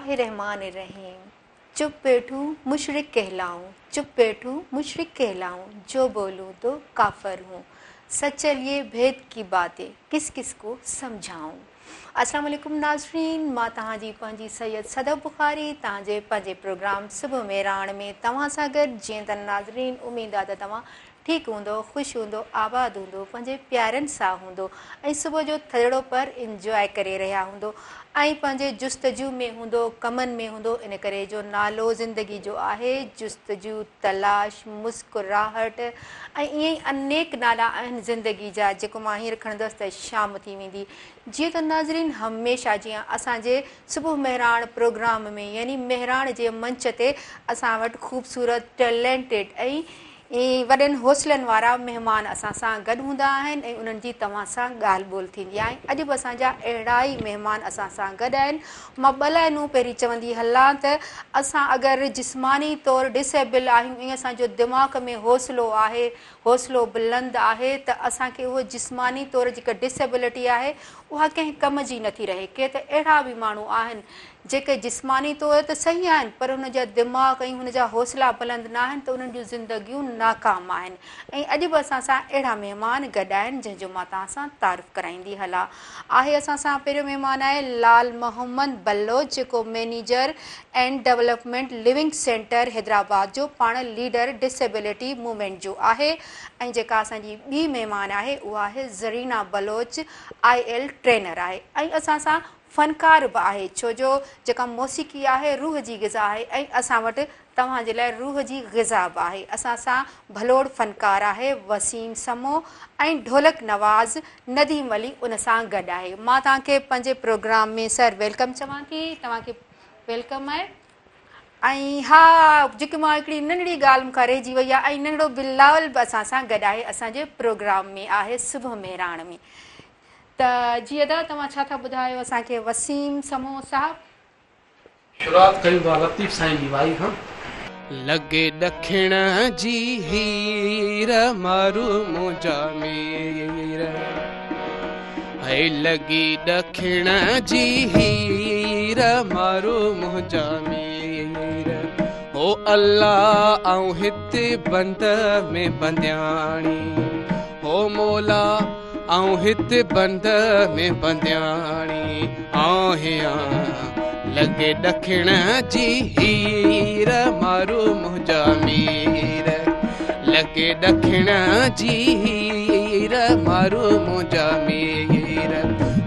बिस्मिल्लाहिर्रहमानिर्रहीम। चुप बैठूं मुशरिक कहलाऊं, चुप बैठूं मुशरिक कहलाऊं, जो बोलूं तो काफर हूँ। सचल ये भेद की बातें किस किस को समझाऊं। अस्सलाम वालेकुम नाज़रीन, मां तव्हांजी पंहिंजी सैयद सदफ बुखारी तव्हांजे पंहिंजे प्रोग्राम सुबुह मेहराण में तव्हां सां गॾु। जीअं त नाज़रीन, उमेद आहे त तव्हां ठीकु हूंदो, ख़ुशि हूंदो, आबाद हूंदो, पंहिंजे प्यारनि सां हूंदो ऐं सुबुह जो थधड़ो पर इंजॉय करे रहिया हूंदो ऐं पंहिंजे जुस्तजू में हूंदो, कमनि में हूंदो। इन करे जो नालो ज़िंदगी जो आहे जुस्तजू, तलाश, मुस्कुराहट ऐं ईअं ई अनेक नाला आहिनि ज़िंदगी जा, जेको मां हींअर खणंदसि त शाम थी वेंदी। जीअं त नाज़रीन, हमेशह जीअं असांजे सुबुह मेहराण प्रोग्राम में यानी मेहराण जे मंच ते असां वटि ख़ूबसूरत, टैलेंटेड ऐं वॾनि हौसलनि वारा महिमान असां सां गॾु हूंदा आहिनि ऐं उन्हनि जी तव्हां सां ॻाल्हि ॿोल थींदी आहे। अॼु बि असांजा अहिड़ा ई महिमान असां सां गॾु आहिनि। मां ॿ लाइनूं पहिरीं चवंदी हलां त असां अगरि जिस्मानी तौर डिसेबल आहियूं ऐं असांजो दिमाग़ में हौसलो आहे, हौसलो बुलंद आहे, त असांखे उहो जिस्मानी तौर जेका डिसेबिलिटी आहे उहा कंहिं कम जी नथी रहे। के त अहिड़ा बि माण्हू आहिनि जेके जिस्मानी तौर त सही आहिनि पर हुन जा दिमाग़ ऐं हुन जा हौसला बुलंद न आहिनि त उन्हनि जूं ज़िंदगियूं नाकाम आहिनि। ऐं अॼु बि असां सां अहिड़ा महिमान गॾु आहिनि जंहिंजो मां तव्हां सां तारुफ़ कराईंदी हलां। आहे असां सां पहिरियों महिमान आहे लाल मोहम्मद बलोच, जेको manager and development living centre Hyderabad जो पाण लीडर डिसेबिलिटी मूवमेंट जो आहे। ऐं जेका असांजी ॿी महिमान आहे उहा आहे ज़रीना बलोच, IL trainer आहे ऐं असां सां फनकार बि आहे, छो जो जेका मौसीक़ी आहे रूह जी ग़िज़ा आहे ऐं असां वटि तव्हांजे लाइ रूह जी ग़िज़ा बि आहे। असां सां भलोड़ फनकार आहे वसीम समो ऐं ढोलक नवाज़ नदीम अली उन सां गॾु आहे। मां तव्हांखे पंहिंजे प्रोग्राम में सर welcome चवां थी, तव्हांखे welcome आहे। ऐं हा, जेकी मां हिकिड़ी नंढड़ी ॻाल्हि मूंखां रहिजी वई आहे ऐं नंढड़ो बिलावल बि असां सां गॾु आहे, असांजे प्रोग्राम में आहे सुबुह मेहराण में। त जी अदा, तव्हां छा था ॿुधायो असांखे वसीम समो साहिबु? शुरुआत कयूं था लतीफ़ साईं जी वाई खां। लॻे ॾखिण जी हीर मारू मुंहिंजा मीर, है लॻी ॾखिण जी हीर मारू मुंहिंजा मीर। ओ अल्लाह आऊं हिते बंद में बंदियाणी, ओ मौला आऊं हिते बंद में बंदियाणी आहियां। लॻे ॾखिण जी हीर मारू मुंहिंजा मीर, लॻे ॾखिण जी हीर मारू मुंहिंजा मीर।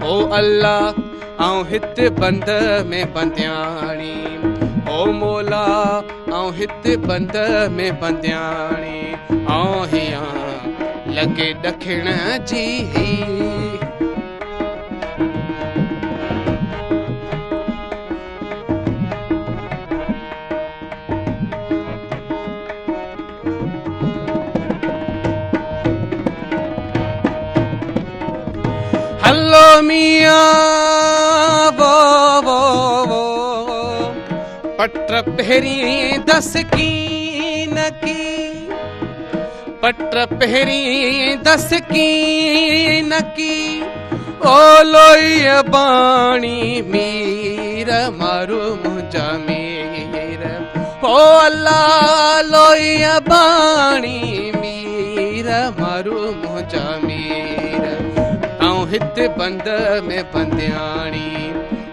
ओ अल्लाह आऊं हिते बंद में बंदियाणी, ओ मौला आऊं हिते बंद में बंदियाणी आहियां। लॻे ॾखिण जी हीर। हलो मियां वो वो वो, पट पहिरीं दस की न की, पट पहिरीं दस की न की, ओ लोई बाणी मीर मारू मुंहिंजा मीर। ओ अल्लाह लोई बाणी मीर मारू मुंहिंजा मीर। आऊं हिते बंद में बंदियाणी,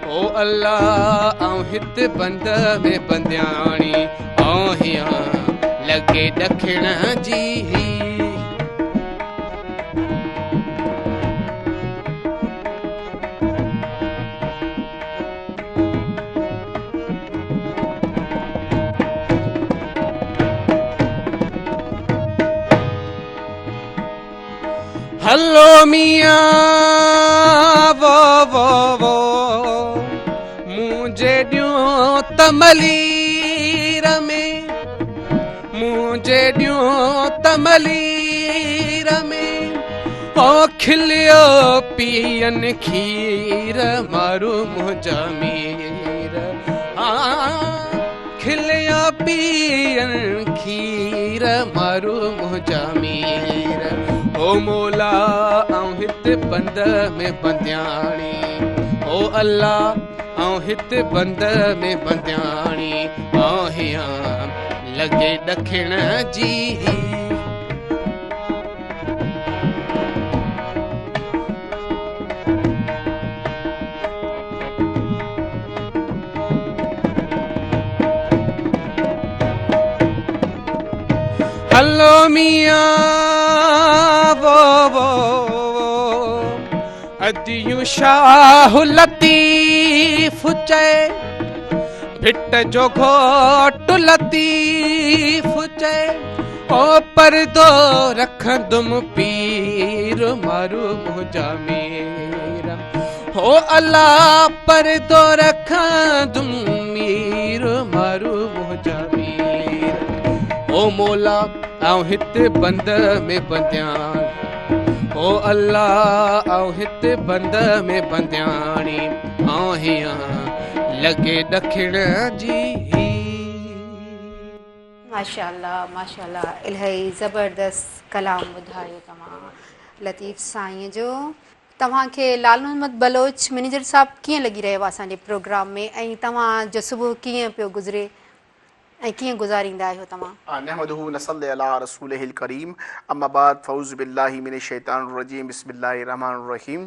ओ अल्लाह आऊं हिते बंद में बंदियाणी आहियां। लॻे ॾखिण जी हीर। हलो मियां वो वो वो, मुंहिंजे ॾियो तमलीर में, मुंहिंजे ॾियो तमलीर में, ओ खिलियो पीअनि खीर मारू मुंहिंजा मीर। हा खिलियो पीअनि खीर मारू मुंहिंजा मीर। ओ मौला आऊं हिते बंद में बंदियाणी, ओ अल्लाह آئون هت بند ۾ بندياڻي آهيان لڳي ڏکڻ جي. هلو ميان وو وو اديون شاهه لطيف چئي ڀٽ جو گهوٽ لطيف چئي او پردو رکندم پير مارو منهنجا مير هو الا پردو رکندم مير مارو منهنجا مير او مولا آئون هت بند ۾ بندياڻي او الله آئون هت بند ۾ بندياڻي آهيان لڳي ڏکڻ جي. ماشاءالله ماشاءالله الاهي زبردست ڪلام ٻڌايو توهان لطيف سائين جو. توهان کي لال محمد بلوچ مئنيجر صاحب ڪيئن لڳي رهيو آهي اسان جي پروگرام ۾ ۽ توهان جو صبح ڪيئن پيو گذري ۽ ڪيئن گذاريندا آهيو توهان. نحمده ونصلي علي رسوله الڪريم اما بعد فاعوذ بالله من الشيطان الرجيم بسم الله الرحمن الرحيم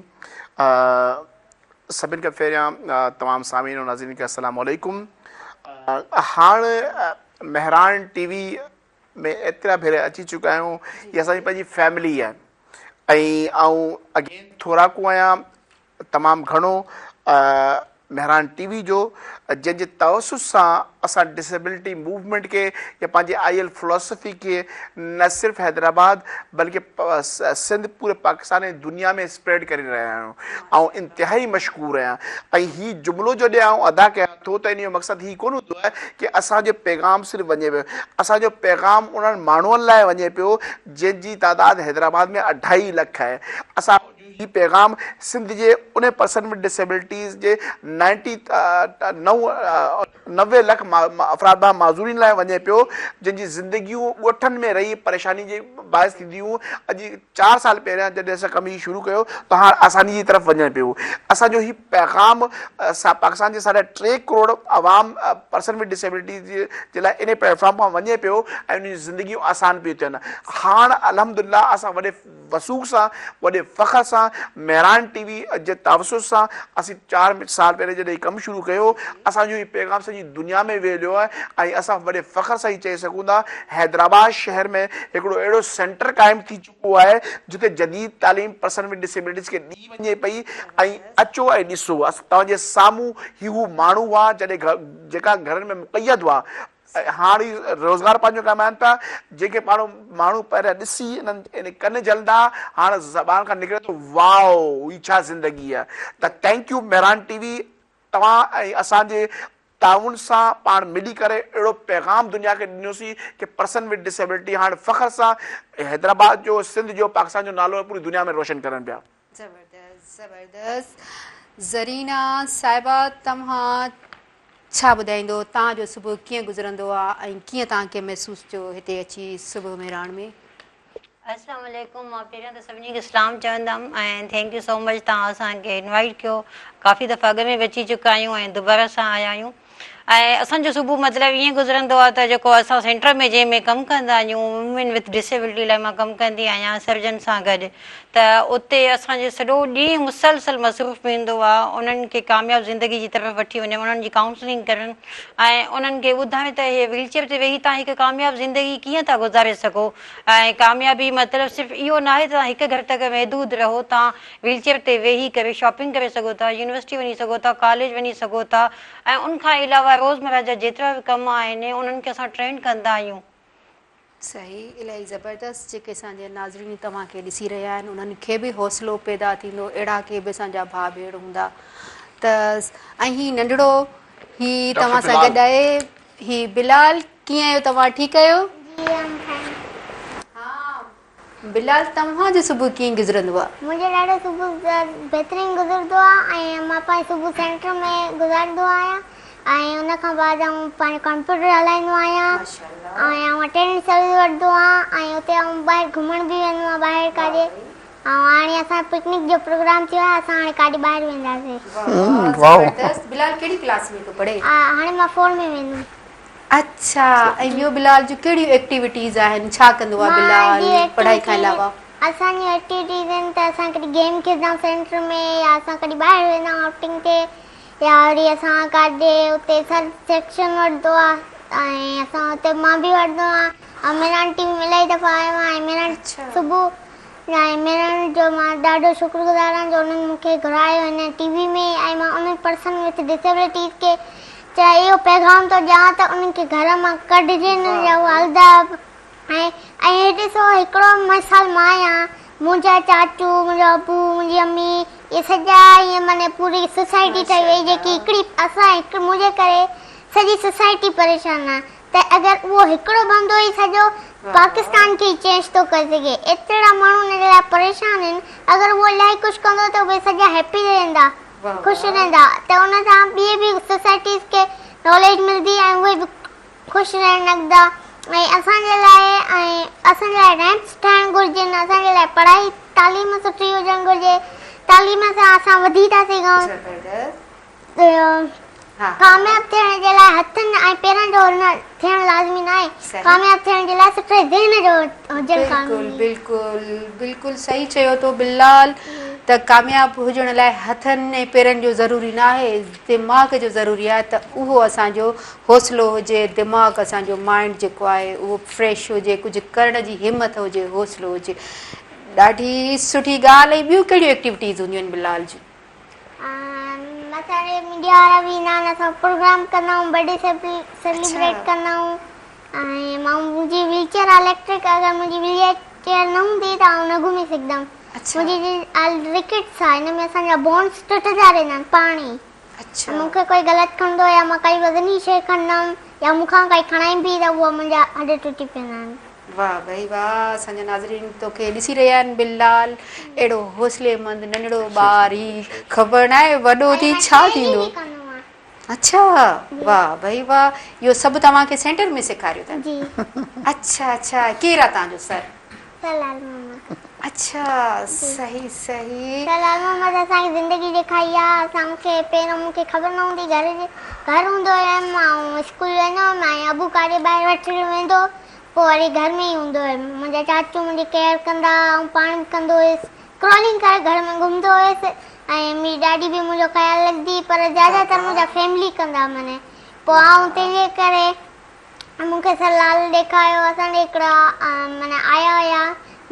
سڀن کان پهريان تمام سامعين و ناظرين کي السلام عليڪم هاڻ مهراڻ ٽي وي ۾ ايترا ڀيرا اچي چڪا آهيون هي اسان جي پنهنجي فيملي آهي ۽ آئون اگين ٿوراڪو آهيان تمام گهڻو مهراڻ ٽي وي جو جنهن جي توسط سان اسان ڊسيبلٽي موومينٽ کي يا پنهنجي آئي ايل فلاسفي کي نه صرف حيدرآباد بلڪه سنڌ پوري پاڪستان ۽ دنيا ۾ اسپريڊ ڪري رهيا آهيون آئون انتهائي مشڪور آهيان ۽ هي جملو جڏهن آئون ادا ڪيان ٿو ته ان جو مقصد هي ڪونه هوندو آهي ڪي اسان جو پيغام صرف وڃي پيو اسان جو پيغام انهن ماڻهن لاء وڃي پيو جن جي تعداد حيدرآباد ۾ اڍائي لک آهي اسان جو هي پيغام سنڌ جي ان پرسن وٿ ڊسيبلٽيز جي نائنٽي نو 90 لک افراد با معذورين لاء وڃي پيو جن جي زندگيون ڳوٺن ۾ رهي پريشاني جي باعث ٿينديون اڄ چار سال پهريان جڏهن اسان ڪم هي شروع ڪيو ته هاڻ آساني جي طرف وڃڻ پيو اسان جو هي پيغام پاڪستان جي ساڍا ٽي ڪروڙ عوام پرسن وٿ ڊسيبلٽي جي لاء انهي پليٽ فارم کان وڃي پيو ۽ انهن جون زندگيون آسان پيون ٿين هاڻ الحمدلله اسان وڏي وثوق سان وڏي فخر سان مهراڻ ٽي وي جي توسط سان اسين چار سال پهرين جڏهن هي ڪم شروع ڪيو اسان جو هي پيغام سڄي دنيا ۾ ويليو آهي ۽ اسان وڏي فخر سان هي چئي سگهون ٿا حيدرآباد شهر ۾ هڪڙو اهڙو سينٽر قائم ٿي چڪو آهي جتي جديد تعليم پرسن وٿ ڊسيبلٽيز کي ڏني وڃي پئي ۽ اچو ۽ ڏسو توهان جي سامهون هي هو ماڻهو هئا جڏهن جيڪا گهرن ۾ مقيد هئا هاڻ هي روزگار پنهنجو ڪمائن پيا، جنهن کي پاڻ ماڻهو پهريان ڏسي انهن ان ڪن جهلندا هاڻ زبان کان نڪري ٿو واء هي ڇا زندگي آهي ته thank you Mehran T V توهان ۽ اسان جي تعاون سان پاڻ ملي ڪري اهڙو پيغام دنيا کي ڏنوسين ڪي پرسن وٿ ڊسيبلٽي هاڻ فخر سان حيدرآباد جو سنڌ جو پاڪستان جو نالو پوري دنيا ۾ روشن ڪرن پيا. زبردست زبردست زرينا صاحبه توهان ڇا ٻڌائيندو توهان جو صبح ڪيئن گذرندو آ ۽ ڪيئن توهان کي محسوس ٿيو هتي اچي صبح مهراڻ ۾. السلام عليڪم مان پهريان ته سڀني کي سلام چوندم ۽ thank you so much توهان اسان کي انوائيٽ ڪيو ڪافي دفعا اڳ ۾ به اچي چڪا آهيون ۽ دوباره اسان آيا آهيون ۽ اسان جو صبح مطلب ائين گذرندو آهي ته جيڪو اسان سينٽر ۾ جنهن ۾ ڪم ڪندا آهيون وومين وٿ ڊسيبلٽي لاء مان ڪم ڪندي آهيان سرجن سان گڏ ته اتي اسان جو سڄو ڏينهن مسلسل مصروف ويندو آهي انهن کي ڪامياب زندگي جي طرف وٺي وڃڻ انهن جي ڪائونسلنگ ڪرڻ ۽ انهن کي ٻڌائڻ ته هي ويل چيئر تي ويهي توهان هڪ ڪامياب زندگي ڪيئن ٿا گذاري سگهو ۽ ڪاميابي مطلب صرف اهو ناهي ته توهان هڪ گهر تڪ محدود رهو توهان ويل چيئر تي ويهي ڪري شاپنگ ڪري سگهو ٿا يونيورسٽي وڃي سگهو ٿا ڪاليج وڃي سگهو ٿا ۽ ان کان علاوه روزمره جا جيترا به ڪم آهن انهن کي اسان ٽرينڊ ڪندا آهيون. صحيح الاهي زبردست جيڪي اسان جا ناظرين توهان کي ڏسي رهيا آهن انهن کي به حوصلو پيدا ٿيندو اهڙا ڪي به اسان جا ڀاء ڀيڻ هوندا ته ۽ هي ننڍڙو هي توهان سان گڏ آهي هي بلال ڪيئن آهيو توهان ٺيڪ آهيو؟ جي آئم فائن. ها بلال توهان جو صبح ڪيئن گذرندو آ؟ منهنجو ڏاڍو صبح بهترين گذرندو آ ۽ مان پنهنجو صبح سينٽر ۾ گذاريندو آهيان ۽ ان کان بعد آئون پنهنجو ڪمپيوٽر هلائيندو آهيان ۽ آئون اٽينڊنس به وٺندو آهيان ۽ اتي آئون ٻاهر گهمڻ به ويندو آهيان ٻاهر ڪاڏي ۽ هاڻي اسان پڪنڪ جو پروگرام ٿيو آهي اسان هاڻي ڪاڏي ٻاهر وينداسين. واهه زبردست بلال ڪهڙي ڪلاس ۾ ٿو پڙهي؟ هاڻي مان فور ۾ ويندم. اڇا ۽ ٻيو بلال جون ڪهڙيون ايڪٽيوٽيز آهن ڇا ڪندو آهي بلال پڙهائي کان علاوه؟ اسان جون ايڪٽيوٽيز آهن ته اسان ڪڏهن گيم کيڏندا آهيون سينٽر ۾ يا اسان ڪڏهن ٻاهر ويندا آهيون آئوٽنگ تي يا وري اسان ڪاڏي اتي سر سيڪشن وٺندو آهي ۽ اسان اتي مان به وٺندو آهيان ۽ ميران ٽي وي ۾ الاهي دفعا آيو آهيان ۽ ميران صبح ۽ ميران جو مان ڏاڍو شڪر گذار آهيان جو انهن مون کي گهرايو هن ٽي وي ۾ ۽ مان انهن پرسن وٿ ڊسيبلٽيز کي چاهي اهو پيغام ٿو ڏيان ته انهن کي گهر مان ڪڍجي نه يا هو هلدا ۽ ۽ هي ڏسو هڪڙو مثال مان آهيان منهنجا چاچو منهنجو ابو منهنجي امي اهي سڄا ائين معني پوري سوسائٽي ٺهي وئي جيڪي هڪڙي اسان هڪ منهنجي ڪري سڄي سوسائٽي پريشان آهي ته اگر اهو هڪڙو بندو ئي سڄو پاڪستان کي ئي چينج ٿو ڪري سگهي ايترا ماڻهو ان جي لاء پريشان آهن اگر اهو الاهي ڪجهه ڪندو ته اهي سڄا هيپي رهندا خوش رهندا ته ان سان ٻئي به سوسائٽيز کي ناليج ملندي ۽ اهي به خوش رهڻ لڳندا ۽ اسان جي لاء ۽ اسان جي لاء ريمپس ٺاهڻ گهرجن اسان جي لاء پڙهائي تعليم سٺي هجڻ گهرجي تعليم سان اسان وڌي ٿا سگهون ڪامياب ٿيڻ جي لاء هٿن ۽ پيرن جو ٿيڻ لازمي ناهي، ڪامياب ٿيڻ جي لاء سٺي ذهن جو هجڻ ضروري آهي. بلڪل بلڪل صحيح چيو تو بلال ته ڪامياب هجڻ لاء هٿن ۽ پيرن جو ضروري ناهي دماغ جو ضروري آهي ته اهو اسان جو حوصلو هجي دماغ اسان جو مائنڊ جيڪو آهي اهو فريش هجي ڪجهه ڪرڻ جي همٿ هجي حوصلو هجي ڏاڍي سٺي ڳالهه ۽ ٻيون ڪهڙيون ايڪٽيوٽيز هونديون آهن بلال جون. اسان ڏي ميڊيا وارا به ايندا آهن اسان پروگرام ڪندا آهيون برٿ ڊي سيليبريٽ ڪندا آهيون ۽ مان منهنجي ويل چيئر آهي اليڪٽرڪ اگر منهنجي ويل چيئر نه هوندي ته آئون نه گهمي سگهندم منهنجي رڪيٽس آهي ان ۾ اسان جا بونس ٽٽندا رهندا آهن پاڻ ئي مون کي ڪوئي غلط کڻندو يا مان ڪائي وزني شيء کڻندم يا مون کان ڪائي کڻائبي ته اها منهنجا هڏ ٽٽي پوندا آهن. واھ ڀائي واھ اسان جا ناظرين توکي ڏسي رهيا آهن بلال اهڙو حوصلي مند ننڍڙو ٻار هي خبر ناهي وڏو ٿي ڇا ٿيندو اڇا واھ ڀائي واھ اهو سڀ توهان کي سينٽر ۾ سيکاريو اٿن جي اڇا اڇا ڪير آ توهان جو سر سر لال محمد اڇا صحيح صحيح سر لال محمد اسان کي زندگي ڏيکاري آ اسان کي پهريون مون کي خبر نه هوندي گهر جي گهر هوندو هيم آئون اسڪول ويندو هيم ۽ ابو ڪاڏي ٻاهر وٺي ويندو پوء وري گهر ۾ ئي هوندو هيم. منهنجا چاچو منهنجي ڪيئر ڪندا ها، آئون پاڻ به ڪندو هيس. ڪرالنگ ڪري گهر ۾ گهمندو هيس ۽ منهنجي ڏاڏي به منهنجو خيال رکندي هئي پر زياده تر منهنجا فيملي ڪندا ها معني. پوء آئون تنهن جي ڪري مون کي سر لال ڏيکاريو. اسان ڏي هڪڙا معني آيا هيا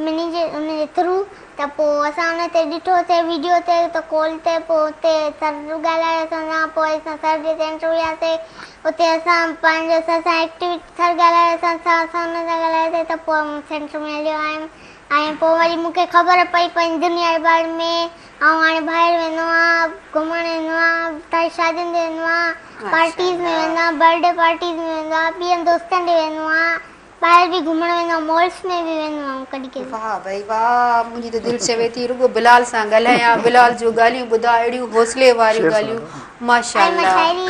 مني جي ان جي ٿرو ته پوء اسان ان تي ڏٺو سي ويڊيو تي ته ڪال تي پوء اتي سر ڳالهايو اسان سان پوء اسان سر جي سينٽر وياسي اتي اسان پنهنجو سر سان ايڪٽيوٽي سر ڳالهايو اسان سان اسان ان سان ڳالهايو سي ته پوء آئون سينٽر ۾ هليو آيم ۽ پوء وري مون کي خبر پئي پنهنجي دنيا جي باري ۾ آئون هاڻي ٻاهر ويندو آهيان گهمڻ ويندو آهيان ته شادين تي ويندو آهيان پارٽيز ۾ ويندو آهيان برٿ ڊي پارٽيز ۾ ويندو آهيان ٻين دوستن ڏي ويندو آهيان ٻاهر به گهمڻ ويندو آهيان مالز ۾ به ويندو آهيان ڪڏهن ڪڏهن. واھ ڀائي واھ منهنجي ته دل چوي ٿي رڳو بلال سان ڳالهايان بلال جون ڳالهيون ٻڌان اهڙيون حوصلي واريون ڳالهيون ماشاء ۽ الله. شاعري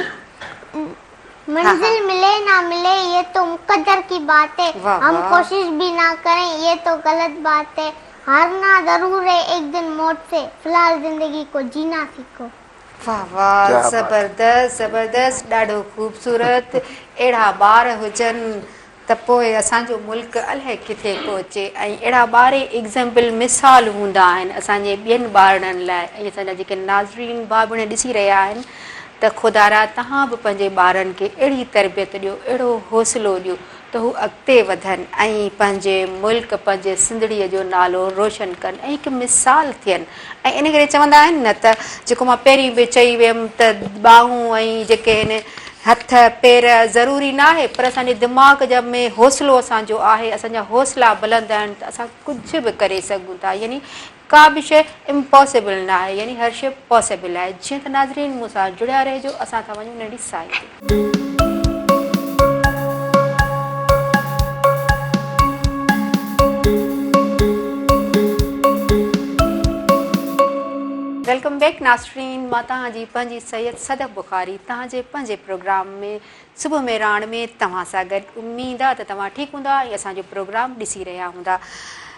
منزل ملي نا ملي يه تو مقدر ڪي بات هي هم ڪوشش ڀي نا ڪرين يه تو غلط بات هي هارنا ضرور هي ايڪ دن موت سي في الحال زندگي ڪو جينا سيکو. واھ واھ زبردست زبردست ڏاڍو خوبصورت اهڙا ٻار هجن ته پوء اسان جو ملڪ الائي ڪٿي پهچي ۽ اهڙا ٻار ئي ايگزامپل مثال هوندا آهن اسان جي ٻين ٻارڙن لاء ۽ اسان جا جيڪي ناظرين ڀاء ڀيڻ ڏسي رهيا آهن ته خدارا توهان به پنهنجي ٻارن کي اهڙي تربيت ڏيو اهڙو حوصلو ڏيو ته هو اڳتي وڌن ۽ پنهنجي ملڪ پنهنجي سنڌڙيء جو نالو روشن ڪن ۽ هڪ مثال ٿين ۽ ان ڪري چوندا آهن نه ته جيڪو مان پهرين به چئي ويم ته ٻانهون ۽ جيڪي هن هٿ پير ضروري ناهي پر اسان جي دماغ جا ۾ حوصلو اسان جو آهي اسان جا حوصلا بلند آهن ته اسان ڪجهه به ڪري سگهون ٿا يعني ڪا به شيء امپاسيبل ناهي يعني هر شيء پاسيبل آهي جيئن ته ناظرين مون سان جڙيا رهجو اسان ٿا وڃون ننڍي سائي تي. Welcome back ناظرين مان توهان جي پنهنجي سيد صدف بخاري توهان جي پنهنجي پروگرام ۾ صبح مهراڻ ۾ توهان سان گڏ اميد آ ته توهان ٺيڪ هوندا ۽ اسان جو پروگرام ڏسي رهيا هوندا.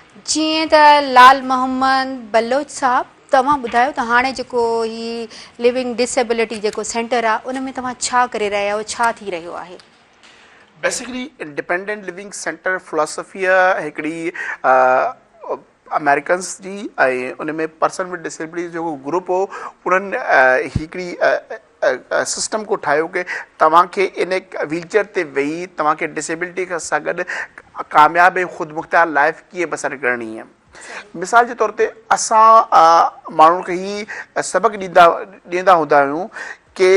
جيئن ته لال محمد بلوچ صاحب توهان ٻڌايو ته هاڻي جيڪو هي لونگ ڊسيبلٽي جيڪو سينٽر آهي ان ۾ توهان ڇا ڪري رهيا آهيو ڇا ٿي رهيو آهي؟ بيسيڪلي انڊيپينڊنٽ لونگ سينٽر فلاسفيء هڪڙي آمريڪنس جي ۽ ان ۾ پرسن وٿ ڊسيبلٽي جيڪو گروپ هو انهن هڪڙي سسٽم ڪو ٺاهيو ڪي توهان کي ان ويل چيئر تي ويهي توهان کي ڊسيبلٽي سان گڏ ڪامياب ۽ خودمختيار لائف ڪيئن بسر ڪرڻي آهي مثال جي طور تي اسان ماڻهن کي هي سبق ڏيندا ڏيندا هوندا آهيون ڪي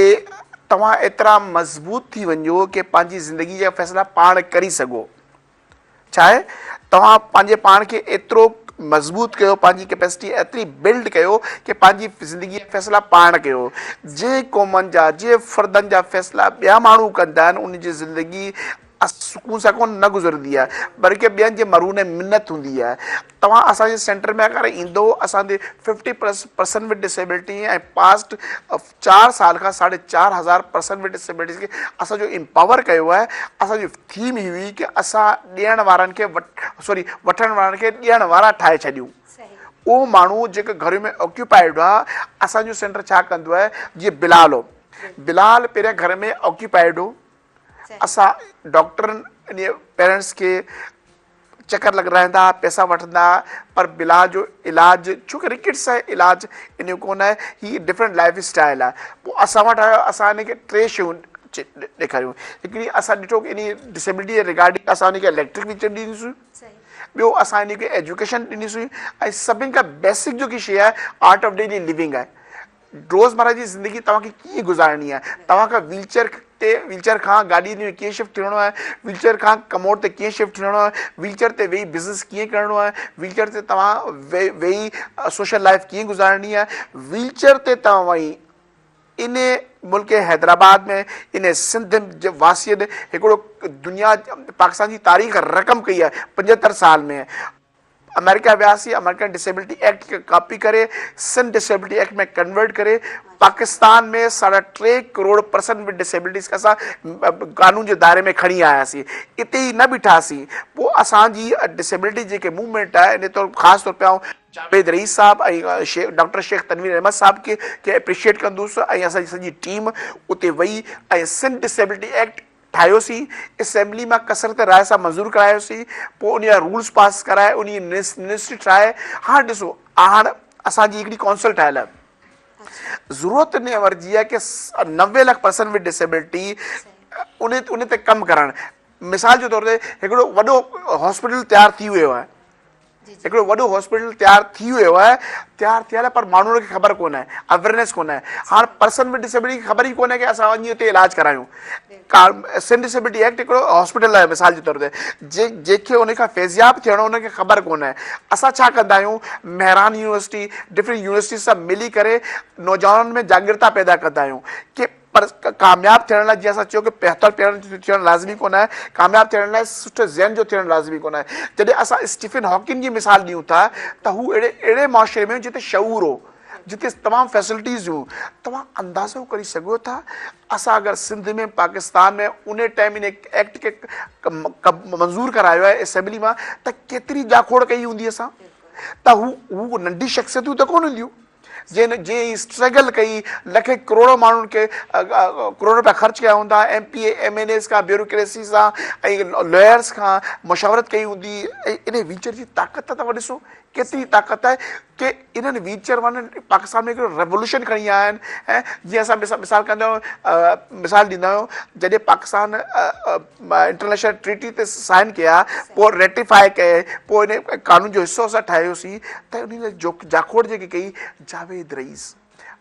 توهان ايترا مضبوط ٿي وڃو ڪي پنهنجي زندگي جا فيصلا پاڻ ڪري سگهو ڇا آهي توهان پنهنجي پاڻ کي ايترو مضبوط ڪيو پنهنجي ڪيپيسٽي ايتري بلڊ ڪيو ڪي پنهنجي زندگي جا فيصلا پاڻ ڪيو جنهن قومن جا جنهن فردن جا فيصلا ٻيا ماڻهو ڪندا آهن ان جي زندگي سڪون سان ڪونه نه گذرندي آهي بلڪه ٻين جي مرهون منت هوندي آهي توهان اسان جي سينٽر ۾ اگر ايندو اسان جي fifty plus person with disability ۽ past چار سال کان ساڍي 4000 پرسن ود ڊسيبلٽيز کي اسان جو امپاور ڪيو آهي اسان جي ٿيم هي هئي ڪي اسان ڏيڻ وارن کي سوري وٺڻ وارن کي ڏيڻ وارا ٺاهي ڇڏيون اهو ماڻهو جيڪو گهر ۾ آڪيوپائيڊ آهي اسان جو سينٽر ڇا ڪندو آهي جيئن بلال هو بلال پهريان گهر ۾ آڪيوپائيڊ هو اسان ڊاڪٽرن ان پيرنٽس کي چڪر لڳرائيندا ها پئسا وٺندا ها پر بلال جو علاج ڇو ڪه رڪٽس آهي علاج ان جو ڪونه آهي هي ڊفرنٽ لائف اسٽائل آهي پوء اسان وٽ آيو اسان ان کي ٽي شيون ڏيکاريون هڪڙي اسان ڏٺو ڪه ان ڊسيبلٽي جي رگارڊنگ اسان ان کي اليڪٽرڪ ويل چيئر ڏنيسون ٻيو اسان ان کي ايجوڪيشن ڏنيسون ۽ سڀن کان بيسڪ جيڪي شي آهي آرٽ آف ڊيلي لونگ آهي روزمره جي زندگي توهان کي ڪيئن گذارڻي آهي، توهان کان ويل چيئر تي ويل چيئر کان گاڏي ۾ ڪيئن شفٽ ٿيڻو آهي، ويل چيئر کان ڪموڊ تي ڪيئن شفٽ ٿيڻو آهي، ويل چيئر تي ويهي بزنس ڪيئن ڪرڻو آهي، ويل چيئر تي توهان ويهي سوشل لائف ڪيئن گذارڻي آهي، ويل چيئر تي توهان وڃي ان ملڪ حيدرآباد ۾ ان سنڌ جي واسين هڪڙو دنيا پاڪستان جي تاريخ رقم ڪئي آهي 75 سال ۾ آمريڪا وياسين آمريڪن ڊسيبلٽي ايڪٽ کي ڪاپي ڪري سنڌ ڊسيبلٽي ايڪٽ ۾ ڪنورٽ ڪري Pakistan ۾ 3.5 crore person with disabilities کي اسان قانون جي دائري ۾ کڻي آياسين اتي ئي نه بيٺاسين پوء اسان جي ڊسيبلٽي جيڪي موومينٽ آهي ان طور خاص طور پي آئون جاويد رئيس صاحب ۽ ڊاڪٽر شيخ تنوير احمد صاحب کي اپريشيئيٽ ڪندس ۽ اسان جي سڄي ٽيم اتي وئي ۽ سنڌ ڊسيبلٽي ايڪٽ ٺاهيوسين، اسيمبلي مان ڪثرت راء سان منظور ڪرايوسين، پوء ان جا رولز پاس ڪرائي ان جي منسٽري ٺاهي، هاڻ ڏسو هاڻ اسان جي هڪڙي ڪائونسل ٺاهيل آهي، ضرورت ان امر جي آهي ڪي 90 لک پرسن ود ڊسيبلٽي ان ان تي ڪم ڪرڻ، مثال جي طور تي هڪڙو وڏو هاسپيٽل تيار ٿي ويو آهي، هڪڙو وڏو هاسپيٽل تيار ٿي ويو آهي، تيار ٿيل آهي پر ماڻهن کي خبر ڪونه آهي، اويرنيس ڪونه آهي. هاڻ پرسن ود ڊسيبلٽي کي خبر ئي ڪونه آهي ڪي اسان وڃي اتي علاج ڪرايون. سنڌ ڊسيبلٽي ايڪٽ هڪڙو هاسپيٽل آهي مثال جي طور تي جنهن کي ان کان فيضياب ٿيڻو ان کي خبر ڪونه آهي. اسان ڇا ڪندا آهيون مهراڻ يونيورسٽي ڊفرنٽ يونيورسٽي سان ملي ڪري نوجوانن ۾ جاڳرتا پيدا ڪندا آهيون ڪي پر ڪامياب ٿيڻ لاء جيئن اسان چيو ڪي پهتل پيرن جو ٿيڻ لازمي ڪونه آهي، ڪامياب ٿيڻ لاء سٺي ذهن جو ٿيڻ لازمي ڪونه آهي. جڏهن اسان اسٽيفن هاڪنگ جي مثال ڏيون ٿا ته هو اهڙي اهڙي معاشري ۾ هو جتي شعور هو، جتي تمام فيسلٽيز هيون. توهان اندازو ڪري سگهو ٿا اسان اگر سنڌ ۾ پاڪستان ۾ ان ٽائيم ان ايڪٽ کي منظور ڪرايو آهي اسيمبلي مان ته ڪيتري جاکوڙ ڪئي هوندي اسان ته هو هو ننڍي شخصيتون ته ڪونه هونديون. جنهن جنهن اسٽرگل ڪئي لکين ڪروڙ ماڻهن کي ڪروڙ روپيا خرچ ڪيا هوندا M P A M N As کان بيوروڪريسي سان ۽ لائرس کان مشاورت ڪئي هوندي ۽ ان ويل چيئر جي طاقت ته توهان ڏسو ڪيتري طاقت آهي ڪي انهن ويل چيئر وارن پاڪستان ۾ هڪڙو ريولوشن کڻي آيا آهن ۽ جيئن اسان مثال ڪندا آهيون مثال ڏيندا آهيون جڏهن پاڪستان انٽرنيشنل ٽريٽي تي سائن ڪيا پوء ريٽيفائي ڪئي پوء ان قانون جو حصو اسان ٺاهيوسين ته ان لاء جاکوڙ جيڪي ڪئي جاويد رئيس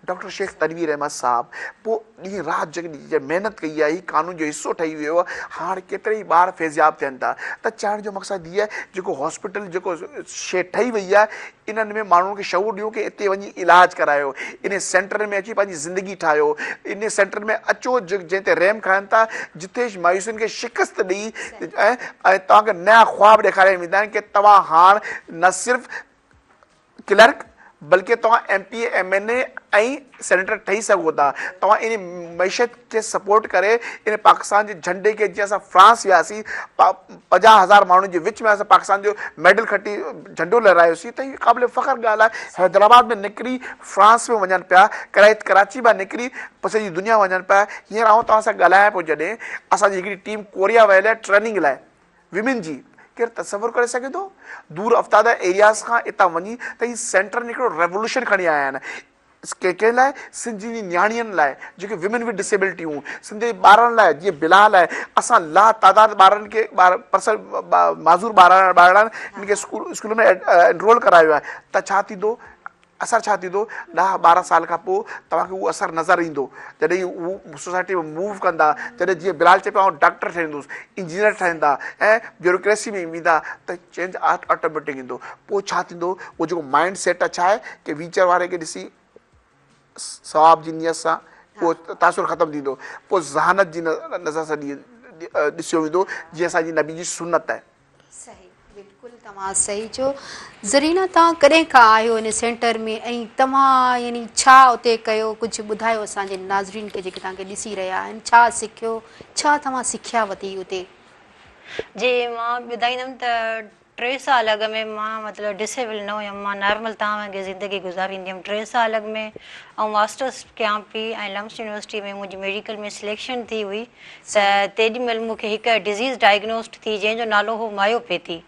ڊاڪٽر شيخ تنوير احمد صاحب پوء ڏينهن رات جيڪي محنت ڪئي آهي هي قانون جو حصو ٺهي ويو آهي هاڻ ڪيترا ئي ٻار فيضياب ٿين ٿا ته چاهڻ جو مقصد هي آهي جيڪو هاسپيٽل جيڪو شي ٺهي وئي آهي انهن ۾ ماڻهن کي شعور ڏيون ڪي اتي وڃي علاج ڪرايو، انهي سينٽرن ۾ اچي پنهنجي زندگي ٺاهيو، انهي سينٽرن ۾ اچو جنهن تي رحم کائن ٿا، جتي مايوسين کي شڪست ڏئي ۽ توهان کي نيا خواب ڏيکاريا ويندا آهن ڪي توهان هاڻ نه صرف ڪلرڪ بلڪه توهان M P A, M N A ۽ senator ٺهي سگهو ٿا. توهان ان معيشت کي سپورٽ ڪري ان پاڪستان جي جهنڊي کي جيئن اسان فرانس وياسين 50,000 ماڻهن جي وچ ۾ اسان پاڪستان جو ميڊل کٽي جهنڊو لهرايوسين ته هي قابل فخر ڳالهه آهي. حيدرآباد ۾ نڪري فرانس ۾ وڃن پيا، ڪراچي مان نڪري سڄي دنيا وڃن پيا. هينئر آئون توهان سان ڳالهايان پيو جڏهن اسان جي هڪڙي ٽيم ڪوريا ويل آهي ٽريننگ لاء ويمن جي ڪير تصور ڪري سگهي ٿو دور افتاده ايرياز کان اتان وڃي ته هي سينٽر ۾ هڪڙو ريولوشن کڻي آيا آهن ڪنهن ڪنهن لاء سنڌ جي نياڻين لاء جيڪي ويمن وٿ ڊسيبلٽي هون سنڌ جي ٻارن لاء جيئن بلال آهي اسان لا تعداد ٻارن کي ٻار پرسن معذور ٻارڙا آهن ان کي اسڪول اسڪول ۾ انرول ڪرايو آهي ته ڇا ٿيندو اثر ڇا ٿيندو؟ ڏهه ٻارهن سال کان پوء توهان کي اهو اثر نظر ايندو جڏهن هو سوسائٽي ۾ موو ڪندا جڏهن جيئن بلال چئي پيو آئون ڊاڪٽر ٺهندس انجنيئر ٺهندا ۽ بيوروڪريسي ۾ ويندا ته چينج آٽوميٽڪ ايندو پوء ڇا ٿيندو اهو جيڪو مائنڊ سيٽ آهي ڇا آهي ڪي ويچر واري کي ڏسي ثواب جي نيت سان اهو تاثر ختم ٿيندو پوء ذهانت جي نظر سان ڏسيو ويندو جيئن اسان جي نبي جي سنت آهي. صحيح بلڪل توهان صحيح چيو زرينا توهان ڪڏهن کان آهيو ان سينٽر ۾ ۽ توهان يعني ڇا اتي ڪيو ڪجهه ٻڌايو اسان جي ناظرين کي جيڪي توهان کي ڏسي رهيا آهن ڇا سکيو ڇا توهان سکيا وتي اتي. جي مان ٻڌائيندم ته ٽي سال اڳ ۾ مان مطلب ڊسيبل نه هيم مان نارمل توهان وانگي زندگي گذاريندي هيم ٽي سال اڳ ۾ آئون ماسٽرس ڪيان پي ۽ لمس يونيورسٽي ۾ منهنجي ميڊيڪل ۾ سليڪشن ٿي هئي ته تيڏي مهل مون کي هڪ ڊزيز ڊائگنوسڊ ٿي جنهن جو نالو هو مايوپيٿي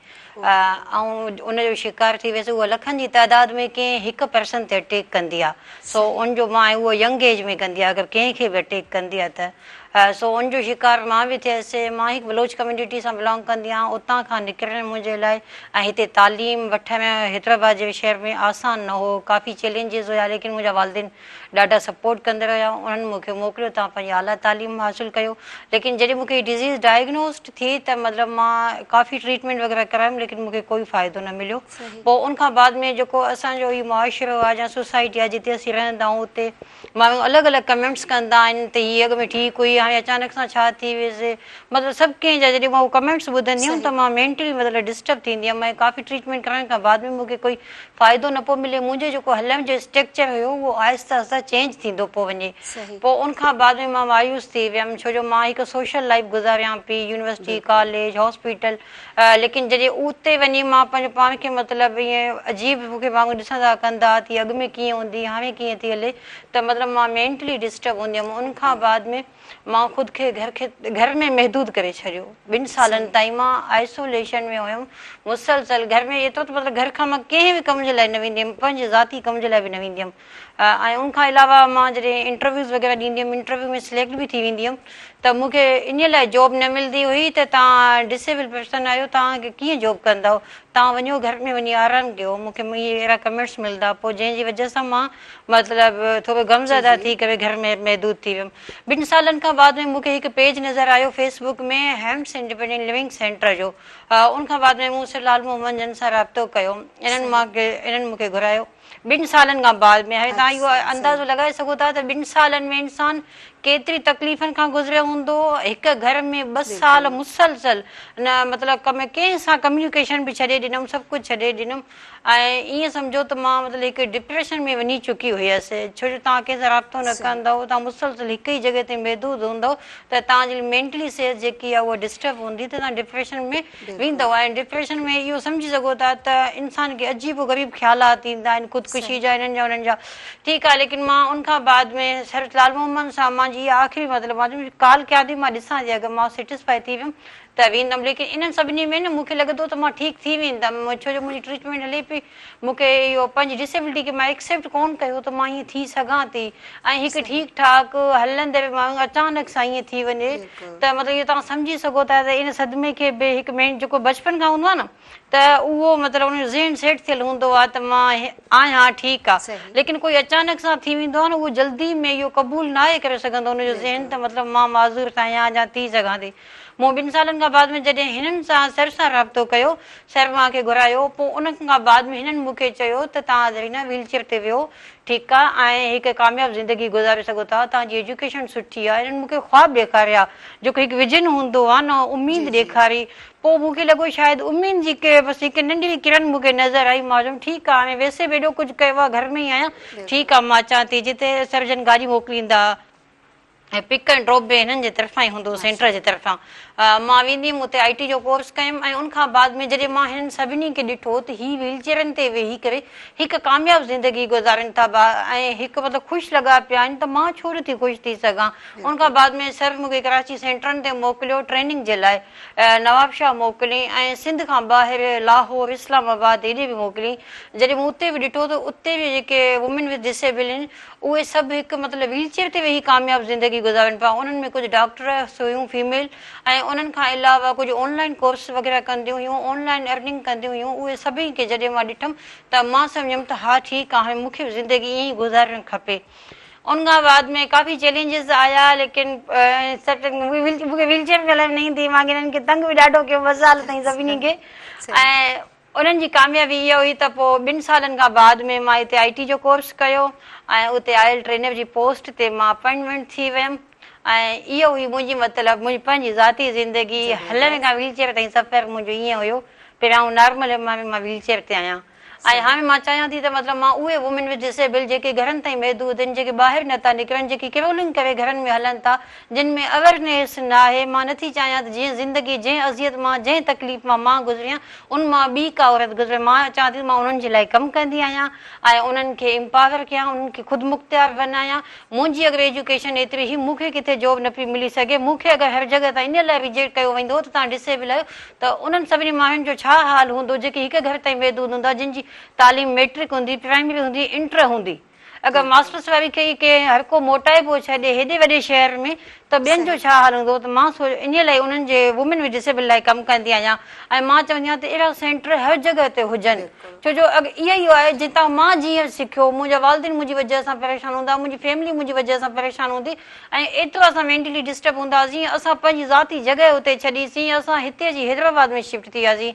آئون ان جو شڪار ٿي ويس اها لکن جي تعداد ۾ ڪنهن هڪ پرسن تي اٽيڪ ڪندي آ سو ان جو مان اهو ينگ ايج ۾ ڪندي آ اگر ڪنهن کي به اٽيڪ ڪندي آ ته سو ان جو شڪار مان به ٿيس مان هڪ بلوچ ڪميونٽي سان بلانگ ڪندي آهيان اتان کان نڪرڻ منهنجي لاء ۽ هتي تعليم وٺڻ حيدرآباد جي شهر ۾ آسان نه هو ڪافي چئلينجز هيا ليڪن منهنجا والدين ڏاڍا سپورٽ ڪندا رهيا انهن مون کي موڪليو توهان پنهنجي اعليٰ تعليم حاصل ڪيو ليڪن جڏهن مون کي هي ڊزيز ڊائگنوزڊ ٿي ته مطلب مان ڪافي ٽريٽمينٽ وغيره ڪرايم ليڪن مون کي ڪوئي فائدو نه مليو پوء ان کان بعد ۾ جيڪو اسان جو هي معاشرو آهي يا سوسائٽي آهي جتي اسين رهندا آهيون اتي ماڻهو الڳ الڳ ڪمينٽس ڪندا آهن ته هي اڳ ۾ ٺيڪ هئي هاڻي اچانڪ سان ڇا ٿي ويس مطلب سڀ ڪنهن جا جڏهن مان اهي ڪمينٽس ٻڌندي هيم ته مان مينٽلي مطلب ڊسٽرب ٿيندي هيم ۽ ڪافي ٽريٽمينٽ ڪرائڻ کان بعد ۾ مون کي ڪوئي فائدو نه پيو ملي منهنجو جيڪو هلڻ جو اسٽرڪچر هيو اهو آهستي آهستي چينج ٿيندو پيو وڃي پوء ان کان بعد ۾ مان مايوس ٿي ويم ڇو جو مان هڪ سوشل لائيف گذاريان پئي يونيورسٽي ڪاليج هاسپيٽل ليڪن جڏهن اتي وڃي مان پنهنجو پاڻ کي مطلب ائين عجيب مون کي ماڻهو ڏسندا ڪندا ٿي اڳ ۾ ڪيئن هوندي هاڻي ڪيئن ٿي هلي ته مطلب مان مينٽلي ڊسٽرب هوندي هيم ان کان بعد ۾ مان خود کي گهر کي گهر ۾ محدود ڪري ڇڏيو. ٻن سالن تائين مان آئسوليشن ۾ هيم. مسلسل گهر ۾ ايترو ته مطلب گهر کان مان ڪنهن به ڪم جي لاء نه ويندي هيم، پنهنجي ذاتي ڪم جي لاء به نه ويندي هيم ۽ ان کان علاوه مان جڏهن انٽرويوز وغيره ڏيندي هيم، انٽرويو ۾ سليڪٽ به ٿي ويندي هيم ته مون کي انهيء لاء جاب نه ملندي هئي ته توهان ڊسيبل پرسن آهيو، توهان کي ڪيئن جاب ڪندؤ، توهان وڃو گهر ۾ وڃي آرام ڪيو، مون کي اهي اهڙا ڪمينٽس ملندا، پوء جنهن جي وجه سان مان مطلب ٿورو غمزده ٿي ڪري گهر ۾ محدود ٿي ويم. ٻن سالن کان بعد ۾ مون کي هڪ پيج نظر آيو فيس بڪ ۾ هيمس انڊيپينڊنٽ لونگ سينٽر جو ان کان بعد ۾ مون سر لال محمد جن سان رابطو ڪيو انهن مان انهن مون کي گهرايو ٻن سالن کان بعد ۾ هاڻي توهان اهو اندازو لڳائي سگهو ٿا ته ٻن سالن ۾ انسان ڪيتري تڪليفن کان گذريو هوندو هڪ گهر ۾ ٻه سال مسلسل نه مطلب ڪم ڪنهن سان ڪميونيڪيشن به ڇڏي ڏنم سڀ ڪجهه ڇڏي ڏنم ۽ ائين سمجهو ته مان مطلب هڪ ڊپريشن ۾ وڃي چڪي هيس ڇو جو توهان ڪنهن سان رابطو نه ڪندؤ توهان مسلسل هڪ ئي جڳهه تي محدود هوندؤ ته توهان جي مينٽلي صحت جيڪي آهي اها ڊسٽرب هوندي ته توهان ڊپريشن ۾ ويندؤ ۽ ڊپريشن ۾ اهو سمجهي سگهو ٿا ته انسان کي عجيب و غريب خيالات ايندا آهن خودڪشي جا انهن جا انهن جا ٺيڪ آهي ليڪن مان ان کان بعد ۾ سر لال محمد سان مان جي اها آخري مطلب مان چيم ڪال ڪيان ٿي مان ڏسان ٿي اگر مان سيٽسفائي ٿي ويم ته ويندم ليڪن انهن سڀني ۾ نه مون کي لڳندو ته مان ٺيڪ ٿي ويندم ڇو جو منهنجي ٽريٽمينٽ هلي پئي مون کي اهو پنهنجي ڊسيبلٽي کي مان ايڪسيپٽ ڪونه ڪيو ته مان ائين ٿي سگهان ٿي ۽ هڪ ٺيڪ ٺاڪ هلندي به ماڻهو اچانڪ سان ائين ٿي وڃي ته مطلب اهو توهان سمجهي سگهو ٿا ته ان صدمي کي به هڪ مين جيڪو بچپن کان هوندو آهي نه ته اهو مطلب ان جو ذهن سيٽ ٿيل هوندو آهي ته مان آهيان ٺيڪ آهي ليڪن ڪوئي اچانڪ سان ٿي ويندو آهي نه اهو جلدي ۾ اهو قبول ناهي ڪري سگهندو ان جو ذهن ته مطلب مان معذور ته آهيان يا ٿي سگهان ٿي. مون ٻن سالن کان بعد ۾ جڏهن هنن سان سر سان رابطو ڪيو، سر مان کي گهرايو، پوء ان کان بعد ۾ هنن مون کي چيو ته توهان زرينا ويل چيئر تي ويهو، ٺيڪ آ ۽ هڪ ڪامياب زندگي گذاري سگهو ٿا، توهان جي ايجوڪيشن سٺي آ، هنن مون کي خواب ڏيکاريا، جيڪو هڪ ويزن هوندو آ نه، اميد ڏيکاري، پوء مون کي لڳو شايد اميد جي بس هڪ ننڍڙي ڪرن مون کي نظر آئي، مان چيم ٺيڪ آ هاڻي ويسي به ايڏو ڪجهه ڪيو آ، گهر ۾ ئي آهيان، ٺيڪ آ مان اچان ٿي، جتي سر جن گاڏي موڪليندا. ۽ پڪ ۽ ڊراپ به هنن جي طرفان ئي هوندو هو سينٽر جي طرفان. مان ويندي هيم اتي آء ٽي جو ڪورس ڪيم ۽ ان کان بعد ۾ جڏهن مان هنن سڀني کي ڏٺو ته هي ويل چيئرن تي ويهي ڪري هڪ ڪامياب زندگي گذارين ٿا ۽ هڪ مطلب خوش لڳا پيا آهن ته مان ڇو نٿي خوش ٿي سگهان. ان کان بعد ۾ سر مون کي ڪراچي سينٽرن تي موڪليو ٽريننگ جي لاء نوابشاهه موڪلين ۽ سنڌ کان ٻاهر لاهور اسلام آباد هيڏي به موڪلين جڏهن مون اتي به ڏٺو ته اتي به جيڪي وومين وٿ ڊسيبل آهن اهي سڀ هڪ مطلب ويل چيئر تي ويهي ڪامياب زندگي گذارين پيا انهن ۾ ڪجهه ڊاڪٽرس هيون فيميل ۽ انهن کان علاوه ڪجهه آن لائين ڪورس وغيره ڪنديون هيون آن لائين ارننگ ڪنديون هيون اهي سڀني کي جڏهن مان ڏٺم ته مان سمجهيم ته ها ٺيڪ آ هاڻي مون کي به زندگي ائين ئي گذارڻ کپي ان کان بعد ۾ ڪافي چئلينجز آيا ليڪن مون کي ويل چيئر به هلائڻ نه ايندي هئي مان انهن کي تنگ به ڏاڍو ڪيو ٻه سال تائين سڀني کي ۽ انهن جي ڪاميابي اها هئي ته پوء ٻن سالن کان بعد ۾ مان هتي آء ٽي جو ڪورس ڪيو ۽ اتي آئل ٽرينر جي پوسٽ تي مان اپائنٽمينٽ ٿي ويم ۽ اهو هئي منهنجي مطلب منهنجي پنهنجي ذاتي زندگي هلڻ کان ويل چيئر تائين سفر منهنجو ائين هيو پهريان آئون نارمل هيم هاڻي مان ويل چيئر تي آهيان ۽ هاڻي مان چاهيان ٿي ته مطلب مان اهي وومين وٿ ڊسيبل جيڪي گهرن تائين محدود آهن جيڪي ٻاهر نه ٿا نڪرن جيڪي ڪرولنگ ڪري گهرن ۾ هلن ٿا جن ۾ اويرنيس ناهي، مان نٿي چاهيان ته جنهن زندگي، جنهن اذيت مان، جنهن تڪليف مان مان گذري آهيان، ان مان ٻي ڪا عورت گذري. مان چاهيان ٿي ته مان انهن جي لاء ڪم ڪندي آهيان ۽ انهن کي امپاور ڪيان، انهن کي خودمختيار بنايان. منهنجي اگر ايجوڪيشن ايتري هئي، مون کي ڪٿي جاب نه پئي ملي سگهي، مون کي اگر هر جڳهه تان ان لاء ريجيڪٽ ڪيو ويندو هو ته توهان ڊسيبل آهيو ته انهن سڀني ماڻهن جو ڇا حال هوندو جيڪي هڪ گهر تائين محدود هوندا، جن جي تعليم ميٽرڪ هوندي، پرائمري هوندي، انٽر هوندي. اگر ماسٽرس واري کي ئي ڪنهن هر ڪو موٽائي پيو ڇڏي هيڏي وڏي شهر ۾ ته ٻين جو ڇا حال هوندو ته مان سو انهي لاء انهن جي وومين وٿ ڊسيبل لاء ڪم ڪندي آهيان ۽ مان چوندي آهيان ته اهڙا سينٽر هر جڳهه تي هجن ڇو جو اڳ اهي ئي آهي جتان مان جيئن سکيو منهنجا والدين منهنجي وجهه سان پريشان هوندا منهنجي فيملي منهنجي وجهه سان پريشان هوندي ۽ ايترو اسان مينٽلي ڊسٽرب هونداسين اسان پنهنجي ذاتي جڳهه اتي ڇڏي سين اسان هتي اچي حيدرآباد ۾ شفٽ ٿي وياسين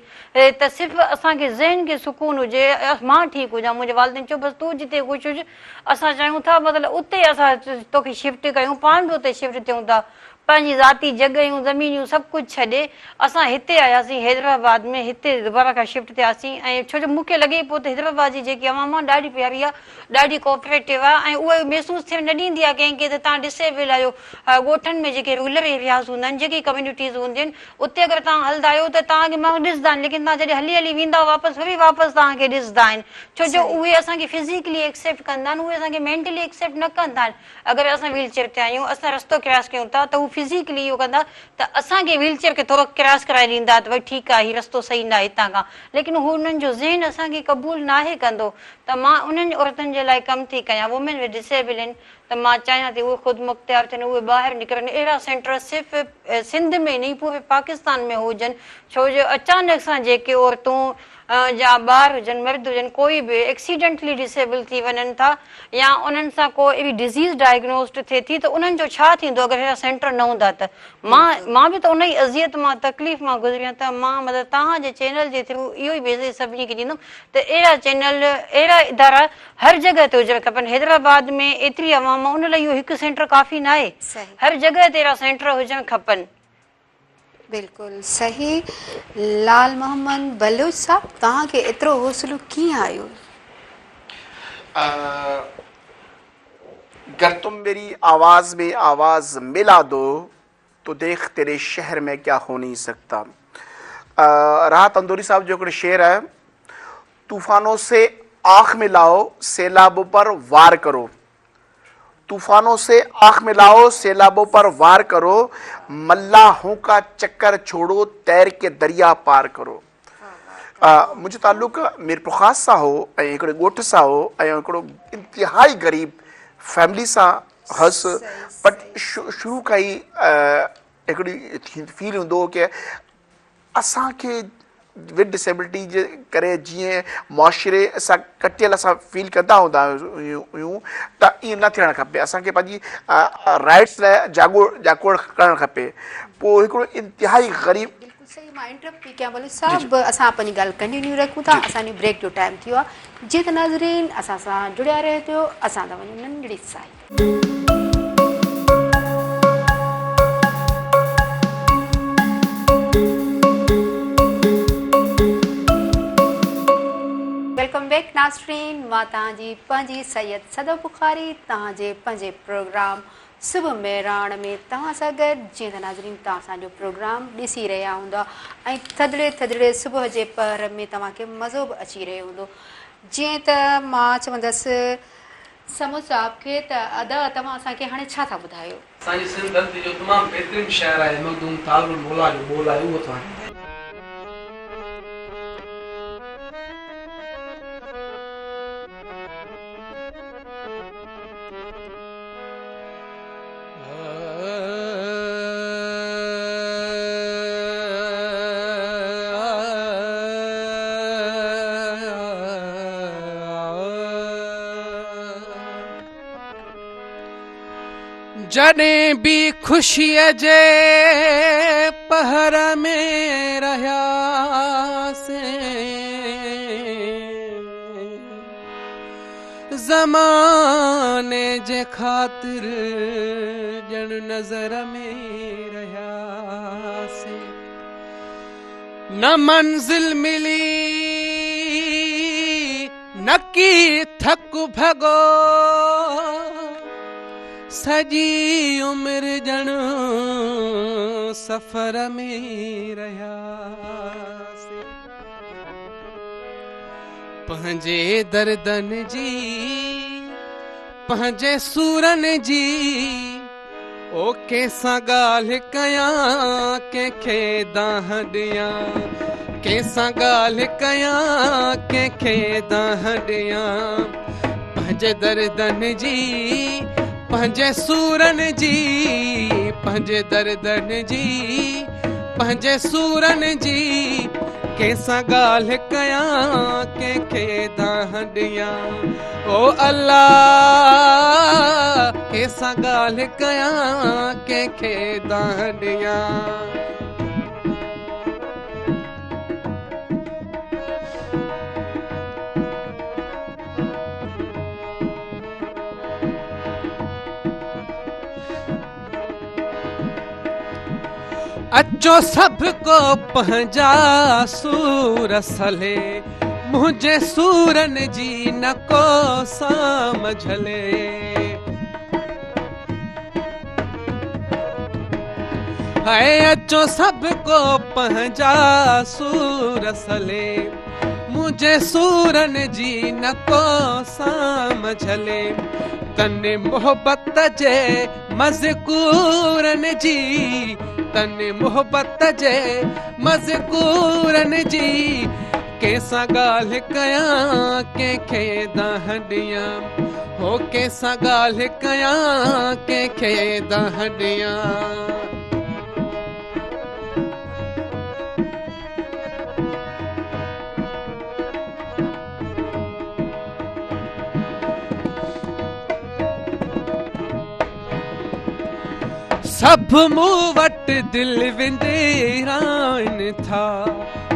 ته صرف اسان کي ذهن کي سڪون هجي مان ٺيڪ هجان منهنجي والدين چيو بس تون جتي خوش هج اسان چاهيون ٿا مطلب اتي اسان توکي شفٽ ڪيون پاڻ به اتي شفٽ ٿيون ٿا پنهنجي ذاتي جڳهيون زمينيون سڀ ڪجهه ڇڏي اسان هتي آياسين حيدرآباد ۾ هتي دوباره کان شفٽ ٿياسين ۽ ڇو جو مون کي لڳي پيو ته حيدرآباد جي جيڪي عوام آهي ڏاڍي پياري آهي ڏاڍي ڪوآپريٽو آهي ۽ اهو محسوس ٿيڻ نه ڏيندي آهي ڪنهن کي ته توهان ڊسيبل آهيو ڳوٺن ۾ جيڪي رورل ايرياز هوندا آهن جيڪي ڪميونٽيز هونديون آهن اتي اگر توهان هلندا آهيو ته توهان کي ماڻهو ڏسندا آهن ليڪن توهان جڏهن هلي هلي ويندا آهيو واپس وري واپس توهان کي ڏسندا آهن ڇو جو اهي اسان کي فزيڪلي ايڪسيپٽ ڪندا آهن اهي اسان کي مينٽلي ايڪسيپٽ نه ڪندا آهن اگر اسان ويل چيئر تي آهيون اسان رستو ڪراس ڪيون ٿا ته هو فزيڪلي اهو ڪندا ته اسان کي ويل چيئر کي ٿورو ڪراس ڪرائي ڏيندا ته ڀئي ٺيڪ آهي هي رستو صحيح ناهي هتان کان ليڪن هو انهن جو ذهن اسان کي قبول ناهي ڪندو ته مان انهن عورتن جي لاء ڪم ٿي ڪيان وومين وٿ ڊسيبلين ته مان چاهيان ٿي اهي خودمختيار ٿين، اهي ٻاهر نڪرن، اهڙا سينٽر صرف سنڌ ۾ نه پوري پاڪستان ۾ هجن، ڇو جو اچانڪ سان جيڪي عورتون يا ٻار هجن مرد هجن ڪوئي به ايڪسيڊنٽلي ڊسيبل ٿي وڃن ٿا يا انهن سان ڪو اهڙي ڊزيز ڊائگنوزڊ ٿئي ٿي ته انهن جو ڇا ٿيندو اگر اهڙا سينٽر نه هوندا ته مان مان به ته ان ئي اذيت مان تڪليف مان گذري آهيان ته مان مطلب توهان جي چينل جي ٿرو اهو ئي ميسيج سڀني کي ڏيندم ته اهڙا چينل اهڙا ادارا هر جڳهه تي هجڻ کپن حيدرآباد ۾ ايتري عوام آ ان لاء اهو هڪ سينٽر ڪافي ناهي هر جڳهه تي اهڙا سينٽر هجڻ کپن. بلڪل صحيح لال محمد بلوچ صاحب توهان کي ايترو حوصلو ڪيئن آيو. گر تم ميري آواز ۾ آواز ملا دو تو ديک تيري شهر ۾ ڪيا هو نهين سڪتا راحت اندوري صاحب جو هڪڙو شعر آهي طوفانو سي آنک ملاؤ سيلابو پر وار ڪرو طوفانو سي آنک ملاؤ سيلابو پر وار ڪرو ملاحون کا چڪر ڇوڙو تير ڪي دريا پار ڪرو منهنجو تعلق ميرپورخاص سان هو ۽ هڪڙي ڳوٺ سان هو ۽ هڪڙو انتهائي غريب فيملي سان هئس بٽ شروع کان ئي هڪڙي فيل هوندو هو ڪي اسان کي وٿ ڊسيبلٽي جي ڪري جيئن معاشري سان ڪٽيل اسان فيل ڪندا هوندا آهيون ته ائين نه ٿيڻ کپي اسان کي پنهنجي رائٽس لاء جاڳو جاکوڙ ڪرڻ کپي پوء هڪڙو انتهائي غريب بلڪل صحيح مان انٽرپٽ پئي ڪيان بلوچ صاحب اسان پنهنجي ڳالهه ڪنٽينيو رکون ٿا اسان جو بريڪ جو ٽائيم ٿي ويو آهي جيئن ته ناظرين اسان سان جڙيا رهجو اسان ٿا وڃون ننڍڙي ساهي. Welcome back ناظرين مان توهان جي پنهنجي سيد صدف بخاري توهان جي پنهنجي پروگرام صبح مهراڻ ۾ توهان سان گڏ جيئن ته ناظرين توهان اسان جو پروگرام ڏسي رهيا هوندا ۽ ٿڌڙي ٿڌڙي صبح جي پهر ۾ توهان کي مزو به اچي رهيو هوندو جيئن ته مان چوندس سمو صاحب کي ته ادا توهان اسان کي هاڻي ڇا ٿا ٻڌايو. اسان جي سنڌ ڌرتي جو تمام بهترين شاعر آهي مخدوم طالب الموليٰ جو ٻول آهي اهو توهان کي ٻڌايان. جڏهن به خوشيء جي پهر ۾ رهياسين زماني جي خاطر ڄڻ نظر ۾ رهياسين نه منزل ملي نڪي ٿڪ ڀڳو سڄي عمر ڄڻ سفر ۾ رهياسين پنهنجي دردن جي پنهنجي سورن جي او ڪنهن سان ڳالهه ڪيان ڪنهن کي دانهن ڏيان ڪنهن سان ڳالهه ڪيان ڪنهن کي دانهن ڏيان پنهنجي دردن جي پنهنجي سورن جي پنهنجي دردن جي پنهنجي سورن جي ڪنهن سان ڳالهه ڪيان ڪنهن کي دانهن ڏيان او الله ڪنهن سان ڳالهه ڪيان ڪنهن کي دانهن ڏيان. اچو سڀ ڪو پنهنجا سور سلي منهنجي سورن جي نه ڪو سام جهلي. هاء اچو سڀ ڪو پنهنجا سور سلي منهنجي سورن جي نه ڪو سام جهلي. تن محبت جي مذڪورن جي تن محبت جي مذڪورن جي ڪنهن سان ڳالهه ڪيان ڪنهن کي دانهن ڏيان هو ڪنهن سان ڳالهه ڪيان ڪنهن کي دانهن ڏيان. سڀ مون وٽ دل وندرائن ٿا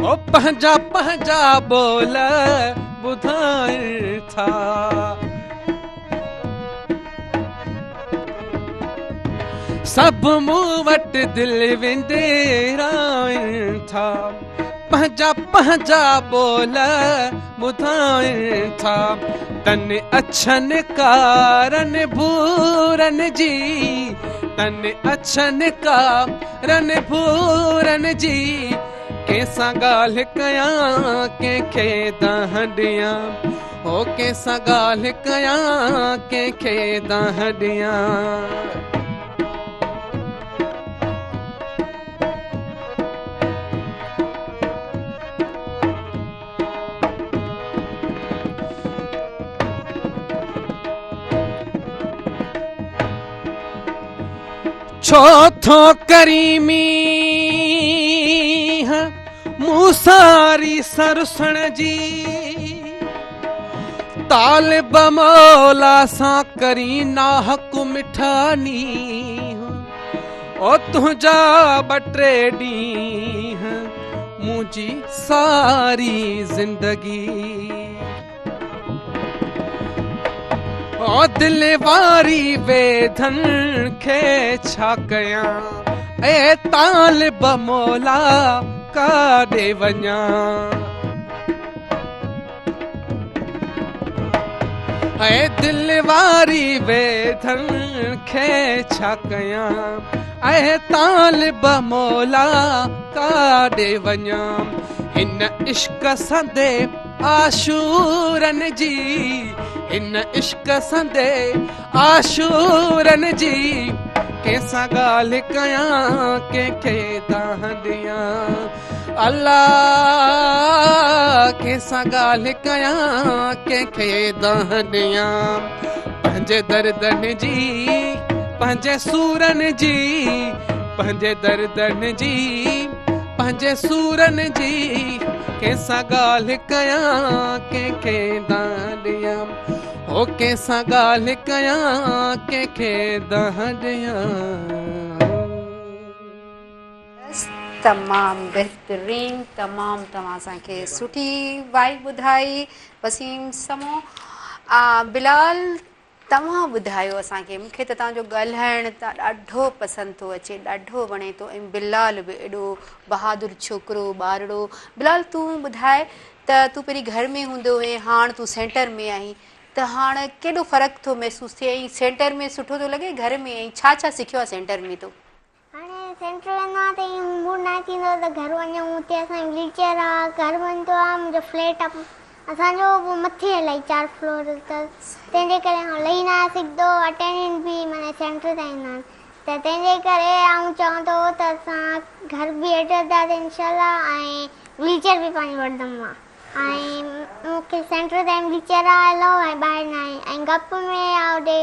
او پنهنجا پنهنجا ٻول ٻڌائن ٿا سڀ مون وٽ دل وندرائن ٿا پنهنجا پنهنجا ٻول ٻڌائين ٿا تن اڇن ڪارن ڀورن جي تن اڇن ڪارن ڀورن جي ڪنهن سان ڳالهه ڪيان ڪنهن کي دانهن ڏيان هو ڪنهن سان ڳالهه ڪيان ڪنهن کي دانهن ڏيان. ڇو ٿو ڪرين مينهن مون مون ساري سان رسڻ جي طالب مولا سان ڪرين ناحق مٺا نينهن او تنهنجا ٻه ٽي ڏينهن منهنجي ساري زندگي او دل واري ويڌن کي ڇا ڪيان اي طالب مولا ڪاڏي وڃان اي دل واري ويڌن کي ڇا ڪيان اي طالب مولا ڪاڏي وڃان هن عشق سندي عاشورن جي هن عشق سندي عاشورن جي ڪنهن سان ڳالهه ڪيان ڪنهن کي دانهن ڏيان الله ڪنهن سان ڳالهه ڪيان ڪنهن کي دانهن ڏيان پنهنجي دردن جي پنهنجي سورن جي پنهنجي دردن جي پنهنجي سورن جي ڪنهن سان ڳالهه ڪيان ڪنهن کي دانهن ڏيان هو ڪنهن سان ڳالهه ڪيان ڪنهن کي دانهن ڏيان. تمام بهترين تمام توهان اسان کي سٺي وائي ٻڌائي وسيم سمو بلال توهان ٻڌايو اسان کي مون کي ته توهان جو ڳالهائڻ ته ڏاڍو پسند ٿو اچي ڏاڍو وڻي ٿو ۽ بلال به ايڏو بهادر ڇوڪرو ٻارڙو بلال تون ٻڌاء ته تون پهرين گهر ۾ هوندو هئين هاڻ تون سينٽر ۾ آهين ته هاڻ ڪيڏو فرق ٿو محسوس ٿئي ۽ سينٽر ۾ سٺو ٿو لڳي گهر ۾ ۽ ڇا ڇا سکيو آهي سينٽر ۾ تو؟ هاڻي سينٽر ويندو آهيان ته ائين موڊ ناهي ٿيندو ته گهر وڃون اتي اسان جي ويل چيئر آ گهر ويندو آ منهنجو فليٽ آ اسان جو به مٿي الائي چار فلور اٿس تنهن جي ڪري آئون لهي ناهيان سگهندو اٽينڊنٽ به معني سينٽر تائين ايندا آهن ته تنهن جي ڪري آئون چوان ٿو ته اسان گهر به هيٺ وٺنداسين انشاء الله ۽ ويل چيئر به پنهنجي وٺندم مان ۽ مون کي سينٽر تائين ويل چيئر آ الائو ۽ ٻاهر ناهي ۽ گپ ۾ يا هوڏي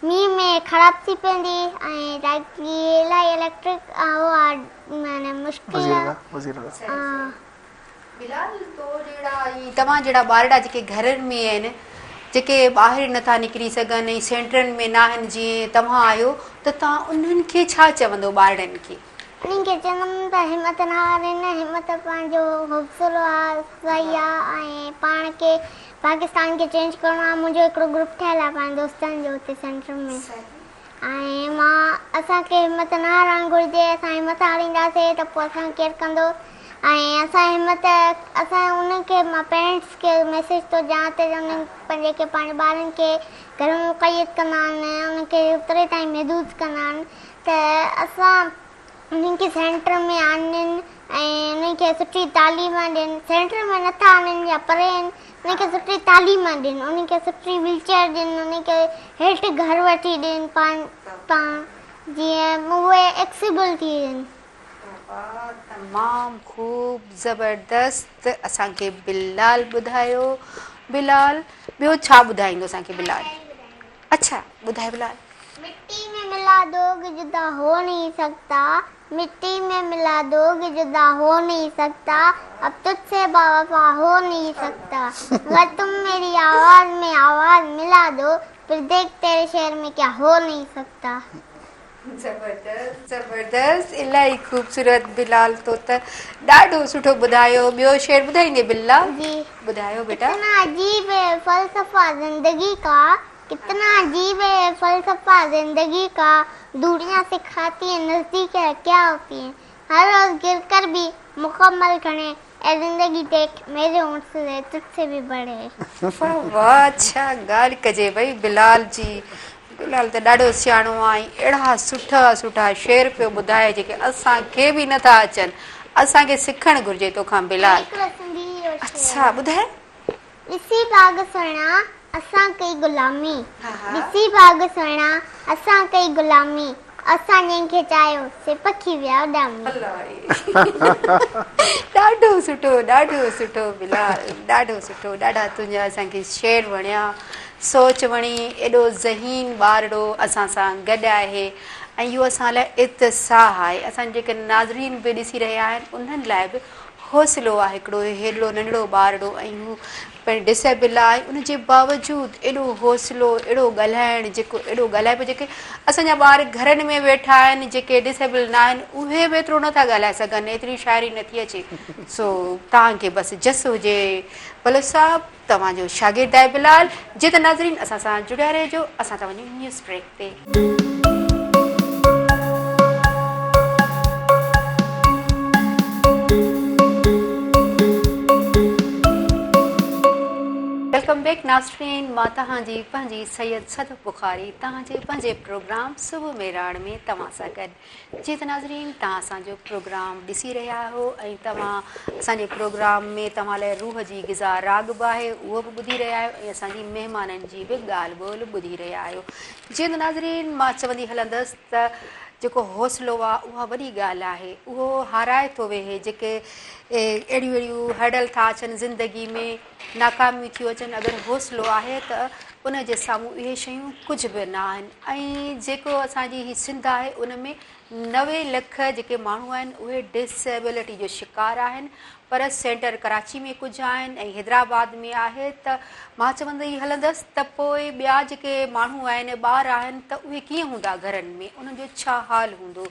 مينهن ۾ خراب ٿي پوندي ۽ باقي الائي اليڪٽرڪ اهو آ معني مشڪل آ. بلال تو جهڙا ۽ توهان جهڙا ٻارڙا جيڪي گهرن ۾ آهن جيڪي ٻاهر نٿا نڪري سگهن ۽ سينٽرن ۾ ناهن جيئن توهان آهيو ته توهان انهن کي ڇا چوندو ٻارڙن کي. انهن کي چوندم ته همت نه هارين همت پنهنجو حوصلو افزائي آ ۽ پاڻ کي پاڪستان کي چينج ڪرڻو آ منهنجو هڪڙو گروپ ٺهيل آ پنهنجي دوستن جو اتي سينٽر ۾ ۽ مان اسان کي همت نه هارڻ گهرجي اسان همت هارينداسي ته پوء اسان کي ڪير ڪندو ۽ اسان همت اسان انهن کي مان پيرنٽس کي ميسيج ٿو ڏيان ته انهن پنهنجي کي پنهنجي ٻارن کي گهر ۾ مقيد ڪندا آهن انهن کي اوتري تائين محدود ڪندا آهن ته اسان انهن کي سينٽر ۾ آڻين ۽ انهن کي سٺي تعليم ڏين سينٽر ۾ نٿا آڻين يا پري آهن انهن کي سٺي تعليم ڏين انهن کي سٺي ويل چيئر ڏين انهن کي هيٺ گهر وٺي ڏين پاڻ پاڻ جيئن اهي ايڪسيبل ٿي وڃن. واھ تمام خوب زبردست اسان کي بلال ٻڌايو بلال ٻيو ڇا ٻڌائيندو اسان کي بلال اڇا ٻڌاء بلال. مٽي ۾ ملا دوگ جدا هو نهين سڪتا مٽي ۾ ملا دوگ جدا هو نهين سڪتا اب تجھ سي باوفا هو نهين سڪتا اگر تم ميري آواز ۾ آواز ملا دو پھر ديک تيري شهر ۾ ڪيا هو نهين سڪتا. زبردست زبردست الاهي خوبصورت بلال تو ته ڏاڍو سٺو ٻڌايو ٻيو شعر ٻڌائيندي بلال جي ٻڌايو بيٽا. ڪتنا عجيب هي فلسفه زندگي ڪا ڪتنا عجيب هي فلسفه زندگي ڪا دوريان سکاتي هين نزديڪيان ڪيا هوتي هين هر روز گر ڪر ڀي مڪمل کڙي اي زندگي ديک ميري حوصلي تجھ سي ڀي بڙي هي. واه واه ڇا ڳالهه ڪجي ڀئي بلال جي بلال ته ڏاڍو سياڻو آ ۽ اهڙا سٺا سٺا شعر پيو ٻڌائي جيڪي اسان کي به نٿا اچن اسان کي سکڻ گهرجي توکان بلال هڪڙو سنڌي جو شعر اڇا ٻڌاء. ڏسي باغ سهڻا اسان ڪئي غلامي ڏسي باغ سهڻا اسان ڪئي غلامي اسان جنهن کي چاهيو سي پکي ويا اڏامي. ڏاڍو سٺو ڏاڍو سٺو بلال ڏاڍو سٺو ڏاڍا تنهنجا اسان کي شعر وڻيا سوچ وڻي ايڏو ذهين ٻارڙو اسان سان گڏ آهي ۽ اهو اسان لاء اتساهه آهي اسان جيڪي ناظرين به ڏسي رهيا آهن انهن لاء به حوصلو آهي هڪڙو هيڏڙو ننڍڙو ٻارڙو ۽ هو پڻ ڊسيبل آهي ان جي باوجود ايڏو حوصلو ايڏو ڳالهائڻ جيڪو ايڏو ڳالهائي پيو جيڪي اسان جا ٻار گهرن ۾ ويٺا آهن جيڪي ڊسيبل نه آهن اهي به ايترو نٿا ڳالهائي سگهن ايتري شاعري نٿي اچي سو توهان کي بس جس هجي بلوچ صاحب توهان جو شاگرد آهي بلال جي ته ناظرين اسان سان جڙيا رهجو اسان ٿا وڃون نيوز بريڪ تي. Welcome back ناظرين مان توهان جي پنهنجي سيد صدف بخاري توهان جي پنهنجي پروگرام صبح مهراڻ ۾ توهان سان گڏ جي ته ناظرين توهان اسان جو پروگرام ڏسي رهيا آهيو ۽ توهان اسان جي پروگرام ۾ توهان لاء روح جي غذا راڳ به آهي اهو به ٻڌي رهيا آهيو ۽ اسان جي مهمانن جي به ڳالهه ٻولهه ٻڌي رهيا آهيو جي ته ناظرين مان چوندي هلندس ته جيڪو حوصلو آهي اها وڏي ڳالهه آهي اهو هارائي ٿو ويهي جيڪي اهڙيون اهڙيون هرڊل ٿا اچن زندگي ۾ ناڪاميون ٿيون اچن اگر حوصلو آهي ته ان جي سامهون اهي شيون ڪجهه به نه آهن ۽ جيڪو اسان جي هي سنڌ آهي ان ۾ 90 لک جيڪي ماڻهو آهن اهي ڊسيبلٽي جو شڪار آهن پر سينٽر ڪراچي ۾ ڪجهه آهن ۽ حيدرآباد ۾ آهي ته مان چوندي هلندس ته پوء ٻيا جيڪي ماڻهو آهن ٻار آهن ته اهي ڪيئن هوندا گهرن ۾ انهن جو ڇا حال هوندو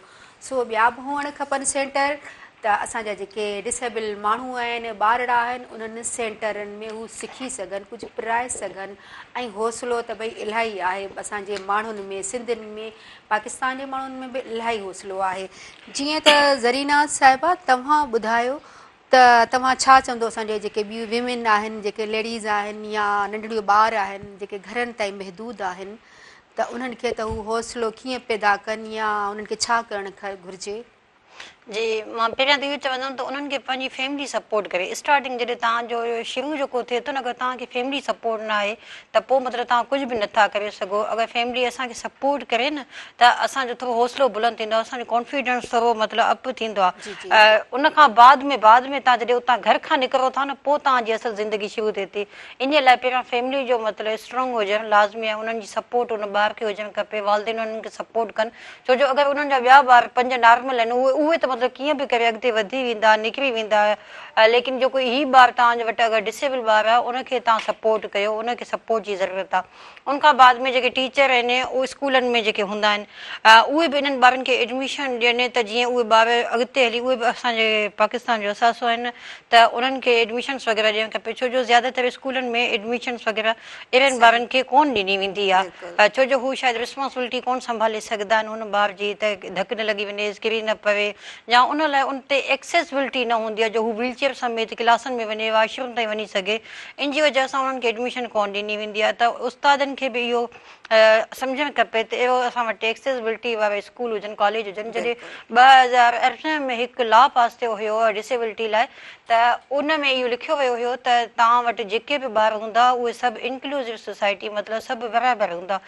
سو ٻيا به هئڻ کپن سينٽر ته اسان جا جيڪي ڊسيبل ماڻهو آهن ٻارڙا آهن انهن سينٽرن ۾ هو سکي سگهن ڪجهه پرائي سگهن ۽ حوصلو ته ڀئي الاهي آهي اسان جي ماڻهن ۾ سنڌين ۾ پاڪستان جي ماڻهن ۾ به الاهي حوصلو آهي جيئن ته زرينا صاحبه توهان ٻڌايو ته توهان ڇا چوندو اسان جي جيڪي ٻيون ويمن آهن جيڪي ليڊيز آهن يا ننڍڙيون ٻار آهن جيڪي گهرن تائين محدود آهن ته انهن کي ته هو حوصلو ڪيئن پيدا ڪن يا انهن کي ڇا ڪرڻ گهرجي؟ جي مان پهريان ته اهو چوندم ته انهن کي پنهنجي فيملي سپورٽ ڪري اسٽارٽنگ جڏهن توهان جو شروع جيڪو ٿئي ٿو نه اگر توهان کي فيملي سپورٽ نه آهي ته پوء مطلب توهان ڪجهه به نٿا ڪري سگهو اگر فيملي اسان کي سپورٽ ڪري نه ته اسان جو ٿورو حوصلو بلند ٿيندو آهي اسان جو ڪانفيڊنس ٿورو مطلب اپ ٿيندو آهي ان کان بعد ۾ بعد ۾ توهان جڏهن اتان گهر کان نڪرو ٿا نه پوء توهان جي اصل زندگي شروع ٿئي ٿي انهي لاء پهريان فيملي جو مطلب اسٽرانگ هجڻ لازمي آهي انهن جي سپورٽ ان ٻار کي هجڻ کپي والدين انهن کي سپورٽ ڪن ڇو جو اگر انهن جا ٻيا ٻار پنج نارمل آهن اهي اهي ته مطلب ڪيئن به ڪري اڳتي وڌي ويندا نڪري ويندا ليڪن جيڪو هي ٻار توهان جي وٽ اگر ڊسيبل ٻار آهي ان کي توهان سپورٽ ڪيو ان کي سپورٽ جي ضرورت آهي ان کان بعد ۾ جيڪي ٽيچر آهن اهي اسڪولن ۾ جيڪي هوندا آهن اهي به انهن ٻارن کي ايڊميشن ڏين ته جيئن اهي ٻار اڳتي هلي اهي به اسان جي پاڪستان جو اثاثو آهن ته انهن کي ايڊميشنس وغيره ڏيڻ کپي ڇو جو زياده تر اسڪولن ۾ ايڊميشنس وغيره اهڙن ٻارن کي ڪونه ڏني ويندي آهي ڇو جو هو شايد رسپانسبلٽي ڪونه سنڀالي سگهندا آهن ان ٻار جي ته ڌڪ نه لڳي وڃيس ڪري نه پوي يا ان لاء ان تي ايڪسيسبلٽي نه هوندي آهي جو هو ويل چيئر سميت ڪلاسن ۾ وڃي واش روم تائين وڃي سگهي ان جي وجه سان انهن کي ايڊميشن ڪونه ڏني ويندي آهي ته استادن کي به اهو سمجهڻ کپي ته اهڙو اسان وٽ ايڪسيسبلٽي وارا اسڪول هجن ڪاليج هجن جڏهن 2018 ۾ هڪ لا پاس ٿيو هيو ڊسيبلٽي لاء ته ان ۾ اهو لکيو ويو هيو ته توهان وٽ جيڪي به ٻار هوندا اهي سڀ انڪلوزو سوسائٽي مطلب سڀ برابر هوندا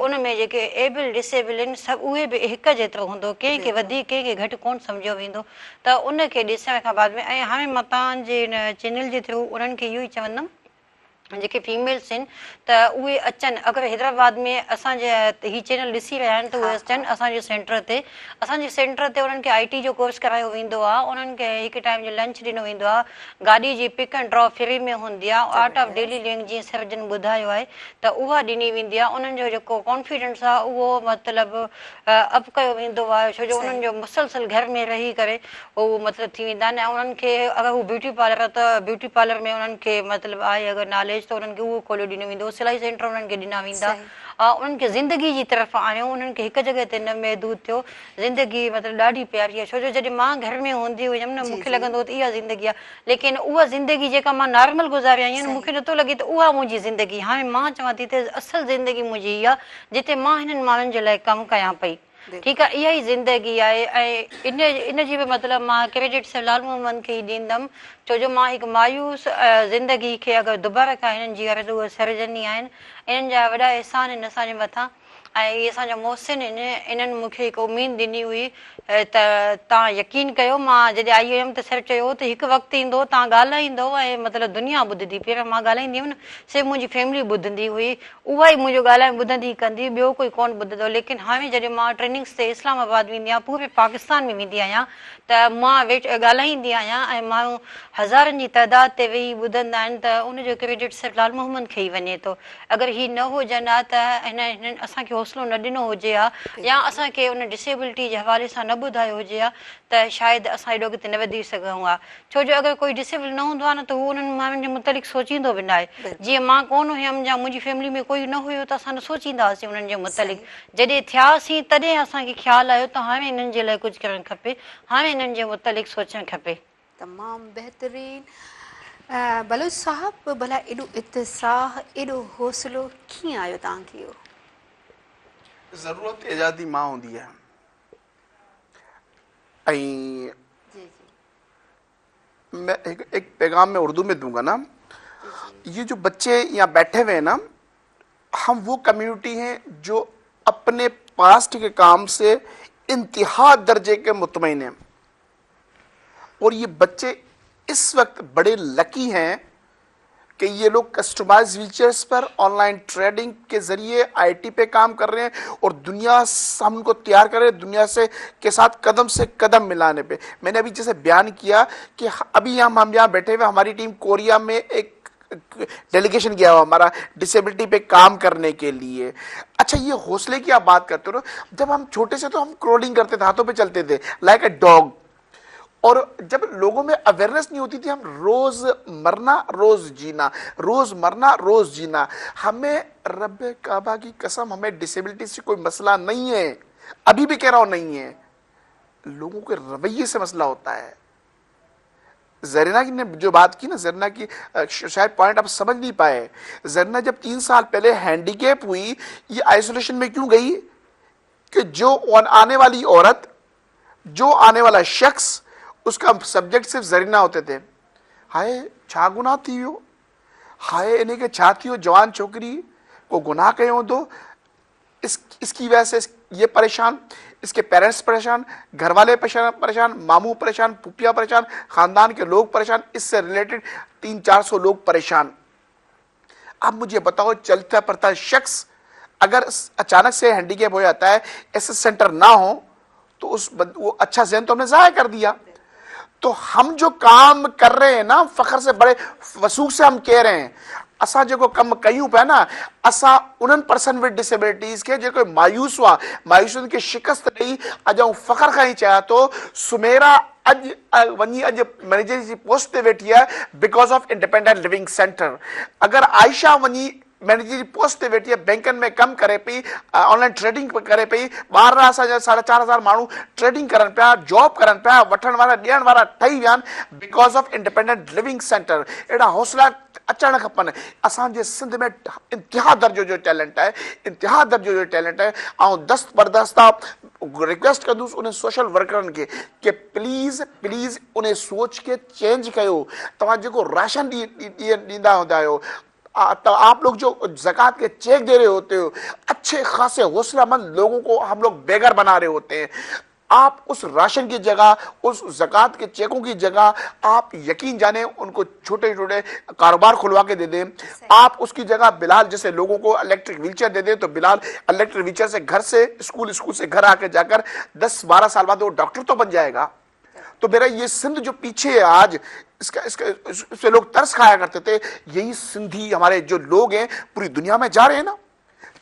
ان ۾ جيڪي ايبل ڊسيبل آهن سڀ اهي به هڪ جيترو هوندو ڪنهن کي وڌيڪ ڪنهن کي گهٽ ڪونه سمجهيو ويندو ته ان کي ڏسڻ کان بعد ۾ ۽ هاڻي مان توهان جي هن چينل جي ٿرو انهن کي اهو ئي چوندم جيڪي فيميلس آهن ته اهي اچن اگر حيدرآباد ۾ اسان جي هي چينل ڏسي رهيا آهن ته اهي اچن اسان جي سينٽر تي اسان جي سينٽر تي انهن کي آئي ٽي جو ڪورس ڪرايو ويندو آهي انهن کي هڪ ٽائيم جو لنچ ڏنو ويندو آهي گاڏي جي پڪ اينڊ ڊراپ فري ۾ هوندي آهي آرٽ آف ڊيلي لونگ جيئن سر جن ٻڌايو آهي ته اها ڏني ويندي آهي انهن جو جيڪو ڪانفيڊنس آهي اهو مطلب اپ ڪيو ويندو آهي ڇو جو انهن جو مسلسل گهر ۾ رهي ڪري هو مطلب ٿي ويندا آهن ۽ انهن کي اگر هو بيوٽي پارلر آهي ته بيوٽي پارلر ۾ انهن کي مطلب آهي اگر ناليج ته انهن کي اهو کوليو ڏنو ويندو سلائي سينٽر انهن کي ڏنا ويندا انهن کي زندگي جي طرف آڻيو انهن کي هڪ جڳهه تي نه محدود ٿيو زندگي مطلب ڏاڍي پياري آهي ڇو جو جڏهن مان گهر ۾ هوندي هيم نه مون کي لڳندو هو ته اها زندگي آهي ليڪن اها زندگي جيڪا مان نارمل گذاري آئي آهيان مون کي نٿو لڳي ته اها منهنجي زندگي هاڻي مان چوان ٿي ته اصل زندگي منهنجي هي آهي جتي مان هنن ماڻهن جي لاء ڪم ڪيان پئي. ٺيڪ آ اها ئي زندگي آهي ۽ ان ان جي به مطلب مان ڪريڊٽ سر لال محمد کي ئي ڏيندم ڇو جو مان هڪ مايوس زندگي کي اگر دوباره کان هنن جي غرض اهي سر جن ئي آهن انهن جا وڏا احسان آهن اسان جي مٿان ۽ اهي اسان جا محسن آهن انهن مون کي هڪ اميد ڏني هئي ته توهان يقين ڪيو مان جڏهن آئي هيم ته سر چيو هو ته هڪ وقت ايندو توهان ڳالهائيندؤ ۽ مطلب دنيا ٻڌندي پهريان مان ڳالهائيندي هيم نه صرف منهنجي فيملي ٻڌندي هئي اها ئي منهنجو ڳالهائڻ ٻڌندي ڪندي ٻيو ڪوئي ڪونه ٻڌندو ليڪن هاڻي جڏهن مان ٽريننگس تي اسلام آباد ويندي آهيان پوري پاڪستان ۾ ويندي آهيان ته مان ويٺ ڳالهائيندي آهيان ۽ ماڻهو هزارن جي تعداد تي ويهي ٻڌندا آهن ته ان جو ڪريڊٽ صرف لال محمد کي ئي وڃي ٿو اگر هي نه هجن ها ته هن هنن اسان کي حوصلو نه ڏنو هجي ها يا اسان کي ان ڊسيبلٽي جي حوالي سان نه ٻڌايو هجي ها ته شايد اسان ايڏو اڳتي نه وڌي سگهون ها ڇو جو اگر ڪوئي ڊسيبل نه هوندو آهي نه ته هو انهن ماڻهن جي متعلق سوچيندو به ناهي جيئن مان ڪونه هيم يا منهنجي فيملي ۾ ڪوئي نه هيو ته اسان نه سوچيندا هئاسين انهن جي متعلق جڏهن ٿياسين تڏهن اسان کي خيال آيو ته هاڻي انهن جي لاء ڪجهه ڪرڻ کپي هاڻي انهن جي متعلق سوچڻ کپي. تمام بهترين بلوچ صاحب ڀلا ايڏو اتساهه ايڏو حوصلو ڪيئن آيو توهان کي اهو؟ ضرورت ايجادي مان هوندي آهي ۽ मैं एक पैगाम में उर्दू में दूंगा ना ये जो बच्चे यहाँ बैठे हुए हैं ना हम वो कम्युनिटी हैं जो अपने पास्ट के काम से इंतहा दर्जे के मुतमईन हैं और ये बच्चे इस वक्त बड़े लकी हैं कि ये लोग कस्टमाइज व्हीलचेयर्स पर ऑनलाइन ट्रेडिंग के ज़रिए IT पे काम कर रहे हैं और दुनिया हम उनको तैयार कर रहे हैं दुनिया से के साथ कदम से कदम मिलाने पे। मैंने अभी जैसे बयान किया कि अभी हम यहाँ बैठे हुए हमारी टीम कोरिया में एक डेलीगेशन गया हुआ हमारा डिसेबिलिटी पे काम करने के लिए। अच्छा, ये हौसले की आप बात करते हो, जब हम छोटे से तो हम क्रोलिंग करते थे, हाथों पे चलते थे लाइक अ डॉग, और जब लोगों में अवेयरनेस नहीं होती थी, हम रोज मरना रोज जीना, रोज मरना रोज जीना। हमें रब काबा की कसम, हमें डिसेबिलिटी से कोई मसला नहीं है, अभी भी कह रहा हूं नहीं है, लोगों के रवैये से मसला होता है। जरीना की ने जो बात की ना, जरीना की शायद पॉइंट आप समझ नहीं पाए। जरीना जब 3 साल पहले हैंडीकैप हुई, ये आइसोलेशन में क्यों गई कि जो आने वाली औरत, जो आने वाला शख्स, उसका सब्जेक्ट सिर्फ जरीना होते थे। हाय छा गुनाह थी वियो, हाय इन खे छा थी वियो, जवान छोकिरी को गुनाह कयो हूंदो, इसकी वजह से ये परेशान, इसके पेरेंट्स परेशान, घर वाले परेशान परेशान, मामू परेशान, पुपिया परेशान, खानदान के लोग परेशान, इससे रिलेटेड 300-400 लोग परेशान। अब मुझे बताओ, चलता पड़ता शख्स अगर अचानक से हैंडीकैप हो जाता है, ऐसे सेंटर ना हो तो उस वो अच्छा जहन तो हमने ज़ाया कर दिया। तो हम जो काम कर रहे हैं ना, फखर से बड़े वसूख से हम कह रहे हैं, असां जेको कम कयूं पिया ना, असां उन्हनि पर्सन विद डिसेबिलिटीज़ खे जेको मायूस हुआ, मायूसियुनि खे शिकस्त ॾेई अॼु आउं फ़ख़र खां ई चवां थो, सुमेरा अॼु वञी अॼु मैनेजर जी पोस्ट ते वेठी आहे because of independent living centre. अगरि आयशा वञी मैनेजर जी पोस्ट ते वेठी आहे, बैंकनि में कमु करे पई, ऑनलाइन ट्रेडिंग करे पई, ॿारहं असांजा 4,500 माण्हू ट्रेडिंग करनि पिया, जॉब करनि पिया, वठण वारा ॾियण वारा ठही विया आहिनि because of independent living centre. अहिड़ा हौसला अचणु खपनि। असांजे सिंध में इंतिहा दर्जो जो टैलेंट आहे, इंतिहा दर्जो जो टैलेंट आहे। ऐं दस्त बरदस्ता रिक्वेस्ट कंदुसि उन सोशल वर्करनि खे की प्लीज़ प्लीज़ उन सोच खे चेंज कयो। तव्हां जेको राशन ॾींदा हूंदा आहियो, तो आप लोग जो ज़कात के चेक दे रहे होते हो, अच्छे खासे हौसलामंद लोगों को हम लोग बेघर बना रहे होते हैं। आप उस राशन की जगह, उस ज़कात के चेकों की जगह आप यकीन जाने उनको छोटे छोटे कारोबार खुलवा के दे दें। आप उसकी जगह बिलाल जैसे लोगों को इलेक्ट्रिक व्हीलचेयर दे दें, तो बिलाल इलेक्ट्रिक व्हीलचेयर से घर से स्कूल, स्कूल से घर आके जाकर 10-12 साल बाद वो डॉक्टर तो बन जाएगा। तो मेरा ये सिंध जो पीछे है आज, इसका इसका इससे लोग तरस खाया करते थे, यही सिंधी हमारे जो लोग हैं पूरी दुनिया में जा रहे हैं ना।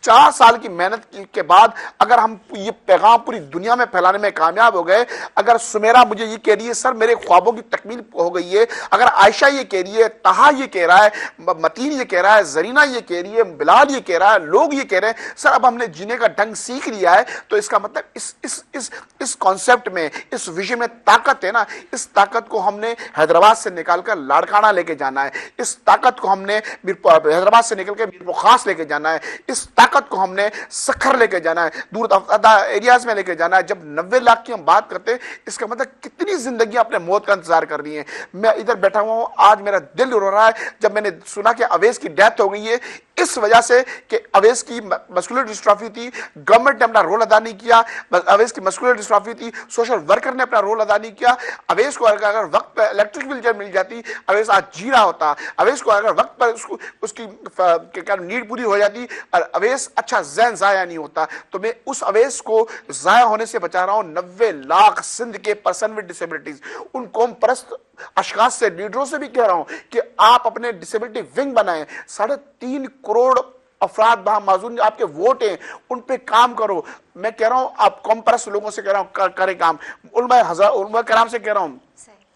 4 साल की मेहनत के बाद अगर हम ये पैगाम पूरी दुनिया में फैलाने में कामयाब हो गए, अगर सुमेरा मुझे ये कह रही है सर मेरे ख्वाबों की तकमील हो गई है, अगर आयशा ये कह रही है, ताहा ये कह रहा है, मतीन ये कह रहा है, जरीना ये कह रही है, बिलाल ये कह रहा है, लोग ये कह रहे हैं सर अब हमने जीने का ढंग सीख लिया है, तो इसका मतलब इस इस इस इस कॉन्सेप्ट में, इस विजन में ताकत है ना। इस ताकत को हमने हैदराबाद से निकालकर लाड़काना लेके जाना है, इस ताकत को हमने हैदराबाद से निकल के मीरपुर खास लेके जाना है, इस ताकत को हमने सखर लेके जाना है, दूर एरियाज में लेके जाना है। जब 90 लाख की हम बात करते हैं, इसका मतलब कितनी जिंदगी अपने मौत का इंतजार कर रही है। मैं इधर बैठा हुआ हूं, आज मेरा दिल रो रहा है जब मैंने सुना कि अवेश की डेथ हो गई है। इस वजह से कि अवैस की मस्कुलर डिस्ट्रॉफी थी, गवर्नमेंट ने अपना रोल अदा नहीं किया। अवैस की मस्कुलर डिस्ट्रॉफी थी, सोशल वर्कर ने अपना रोल अदा नहीं किया। अवैस को अगर वक्त पर इलेक्ट्रिक व्हीलचेयर मिल जाती, अवैस आज जी रहा होता। अवैस को अगर वक्त पर उसको उसकी क्या नीड पूरी हो जाती और अवैस अच्छा ज़हन ज़ाया नहीं होता। तो मैं उस अवैस को ज़ाया होने से बचा रहा हूँ। 90 लाख सिंध के पर्सन विद डिसेबिलिटीज, उन कौम परस्त अशखास से, लीडरों से भी कह रहा हूं कि आप अपने डिसेबिलिटी विंग बनाएं। 3.5 करोड़ अफराद वहां माजूर आपके वोट हैं, उन पे काम करो। मैं कह रहा हूं आप कौम परस्त लोगों से कह रहा हूं करें काम। उलमा कराम से कह रहा हूं,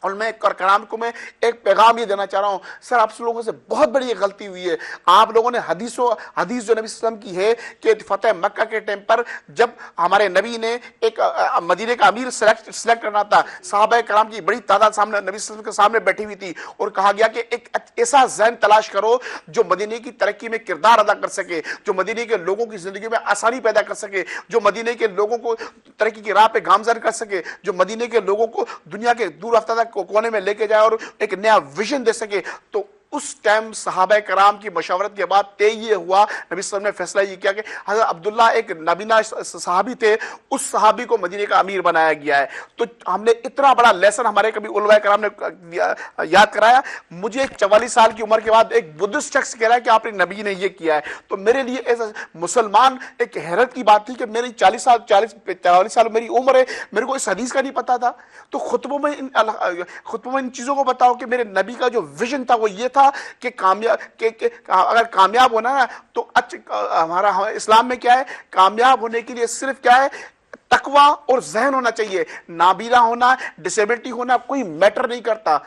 और मैं कराम को मैं एक पैगाम ये देना चाह रहा हूँ, सर आप लोगों से बहुत बड़ी गलती हुई है। आप लोगों ने हदीस जो नबी सल्लल्लाहु अलैहि वसल्लम की है कि फतेह मक्का के टाइम पर जब हमारे नबी ने एक मदीने का अमीर सिलेक्ट करना था, सहाबा कराम की बड़ी तादाद सामने नबी सल्लल्लाहु अलैहि वसल्लम के सामने बैठी हुई थी और कहा गया कि एक ऐसा ज़हन तलाश करो जो मदीने की तरक्की में किरदार अदा कर सके, जो मदीने के लोगों की ज़िंदगी में आसानी पैदा कर सके, जो मदीने के लोगों को तरक्की की राह पर गामज़न कर सके, जो मदीने के लोगों को दुनिया के दूर अफ्तादा कोने में लेके जाए और एक नया विजन दे सके। तो उस टाइम सहाबा कराम की मशावरत के बाद तय ये हुआ, नबी सल्लल्लाहु अलैहि वसल्लम ने फैसला ये किया कि हज़रत अब्दुल्ला एक नबीना सहाबी थे, उस सहाबी को मदीने का अमीर बनाया गया है। तो हमने इतना बड़ा लेसन हमारे कभी उलमा कराम ने याद कराया। मुझे 44 साल की उम्र के बाद एक बुद्धिस्ट शख्स कह रहा है कि आपने नबी ने यह किया है, तो मेरे लिए एज मुसलमान एक हैरत की बात थी कि मेरी 44 साल मेरी उम्र है, मेरे को इस हदीस का नहीं पता था। तो खुतबों में इन चीज़ों को बताओ कि मेरे नबी का जो विजन था वो ये था कि अगर कामयाब होना ना तो अच्छा, हमारा इस्लाम में क्या है, कामयाब होने के लिए सिर्फ क्या है, तकवा और जहन होना चाहिए। नाबीना होना, डिसेबिलिटी होना कोई मैटर नहीं करता।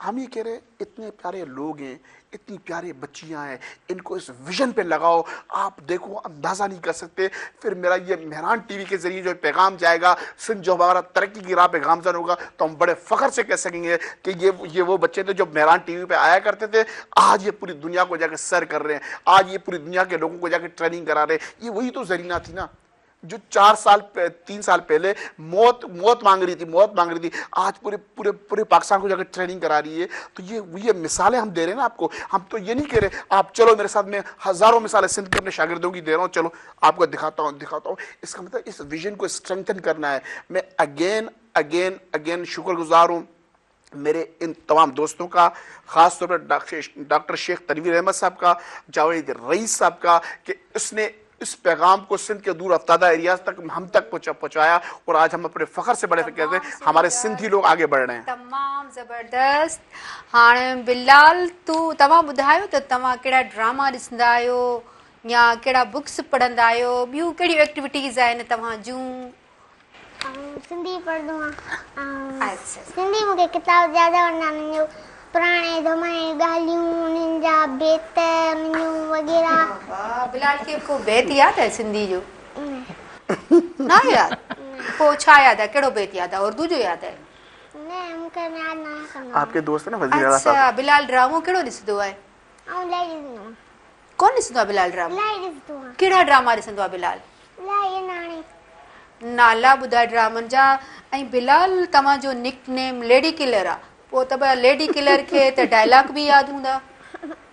हम ये कह रहे हैं इतने प्यारे लोग हैं, इतनी प्यारे बच्चियां हैं, इनको इस विजन पे लगाओ, आप देखो अंदाज़ा नहीं कर सकते। फिर मेरा ये मेहरान टीवी के ज़रिए जो पैगाम जाएगा, सिंध जो हमारा तरक्की की राह पे गामज़न होगा, तो हम बड़े फ़ख्र से कह सकेंगे कि ये वो बच्चे थे जो मेहरान टीवी पे आया करते थे, आज ये पूरी दुनिया को जाकर सर कर रहे हैं, आज ये पूरी दुनिया के लोगों को जाकर ट्रेनिंग करा रहे हैं। ये वही तो जरीना थी ना जो 4 साल 3 साल पहले मौत मांग रही थी, आज पूरे पूरे पूरे पाकिस्तान को जाकर ट्रेनिंग करा रही है। तो ये मिसालें हम दे रहे हैं ना आपको। हम तो ये नहीं कह रहे आप चलो मेरे साथ, में हज़ारों मिसालें सिंध के अपने शागिर्दों की दे रहा हूँ, चलो आपको दिखाता हूँ। इसका मतलब इस विजन को स्ट्रेंथन करना है। मैं अगेन अगेन अगेन शुक्रगुजार हूँ मेरे इन तमाम दोस्तों का, ख़ास तौर पर डॉक्टर शेख तनवीर अहमद साहब का, जावेद रईस साहब का, कि उसने इस पैगाम को सिंध के दूर अफ्तादा एरियाज तक हम तक पहुँचाया और आज हम अपने फ़ख्र से बड़े कहते हैं हमारे सिंधी लोग आगे बढ़ रहे हैं। तमाम ज़बरदस्त। हाणे बिलाल, तूं तव्हां ॿुधायो त तव्हां कहिड़ा ड्रामा ॾिसंदा आहियो या कहिड़ा बुक्स पढ़ंदा आहियो, ॿियूं कहिड़ियूं एक्टिविटीज़ आहिनि तव्हां जूं? सिंधी पढ़ंदो आहियां। सिंधी मूंखे किताब ज़्यादा वणंदा आहिनि, पुराणे ज़माने जूं ॻाल्हियूं, उन्हनि जा बेत वग़ैरह। बिलाल खे को बेत यादि आहे सिंधी जो? न यादि? पोइ छा यादि आहे, कहिड़ो बेत यादि आहे? उर्दू जो यादि आहे? न, मूंखे यादि न आहे। आपके दोस्त ना वज़ीर आला साहब। अच्छा, बिलाल ड्रामो कहिड़ो ॾिसंदो आहे? आउं इलाही ॾिसंदो आहियां। कोन ॾिसंदो आहे बिलाल ड्रामो? इलाही ॾिसंदो आहियां। कहिड़ा ड्रामा ॾिसंदो आहे बिलाल? इलाही नाणे। नाला ॿुधाए ड्रामनि जा। ऐं बिलाल, तव्हांजो निक नेम लेडी किलर आहे, पोइ त लेडी किलर खे त डायलॉग बि यादि हूंदा?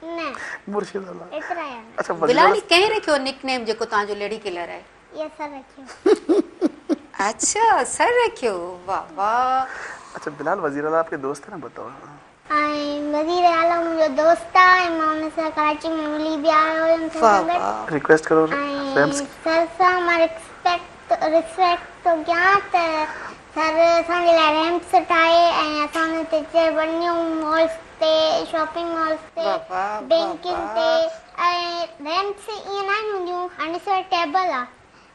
न, मुर्शिद अल्लाह। एतिरा यादि। अच्छा, बिलाल कंहिं रखियो निक नेम जेको तव्हांजो लेडी किलर आहे? इहो सर रखियो। अच्छा, सर रखियो, वाह वाह। अच्छा बिलाल, वज़ीर आला आपके दोस्त है ना, बताओ। ऐं वज़ीर आला मुंहिंजो दोस्त आहे, मां हुन सां कराची में मिली बि आयो हुयुमि। वाह वाह। रिक्वेस्ट करो ऐं सर सां मां रिस्पेक्ट थो कयां त सर असांजे लाइ रैम्प्स ठाहे ऐं असां हुन ते वञूं मॉल्स ते, शॉपिंग मॉल्स ते, बैंकिंग ते। ऐं रैम्प्स ईअं न आहिनि हूंदियूं, हाणे ॾिसो टेबल आहे,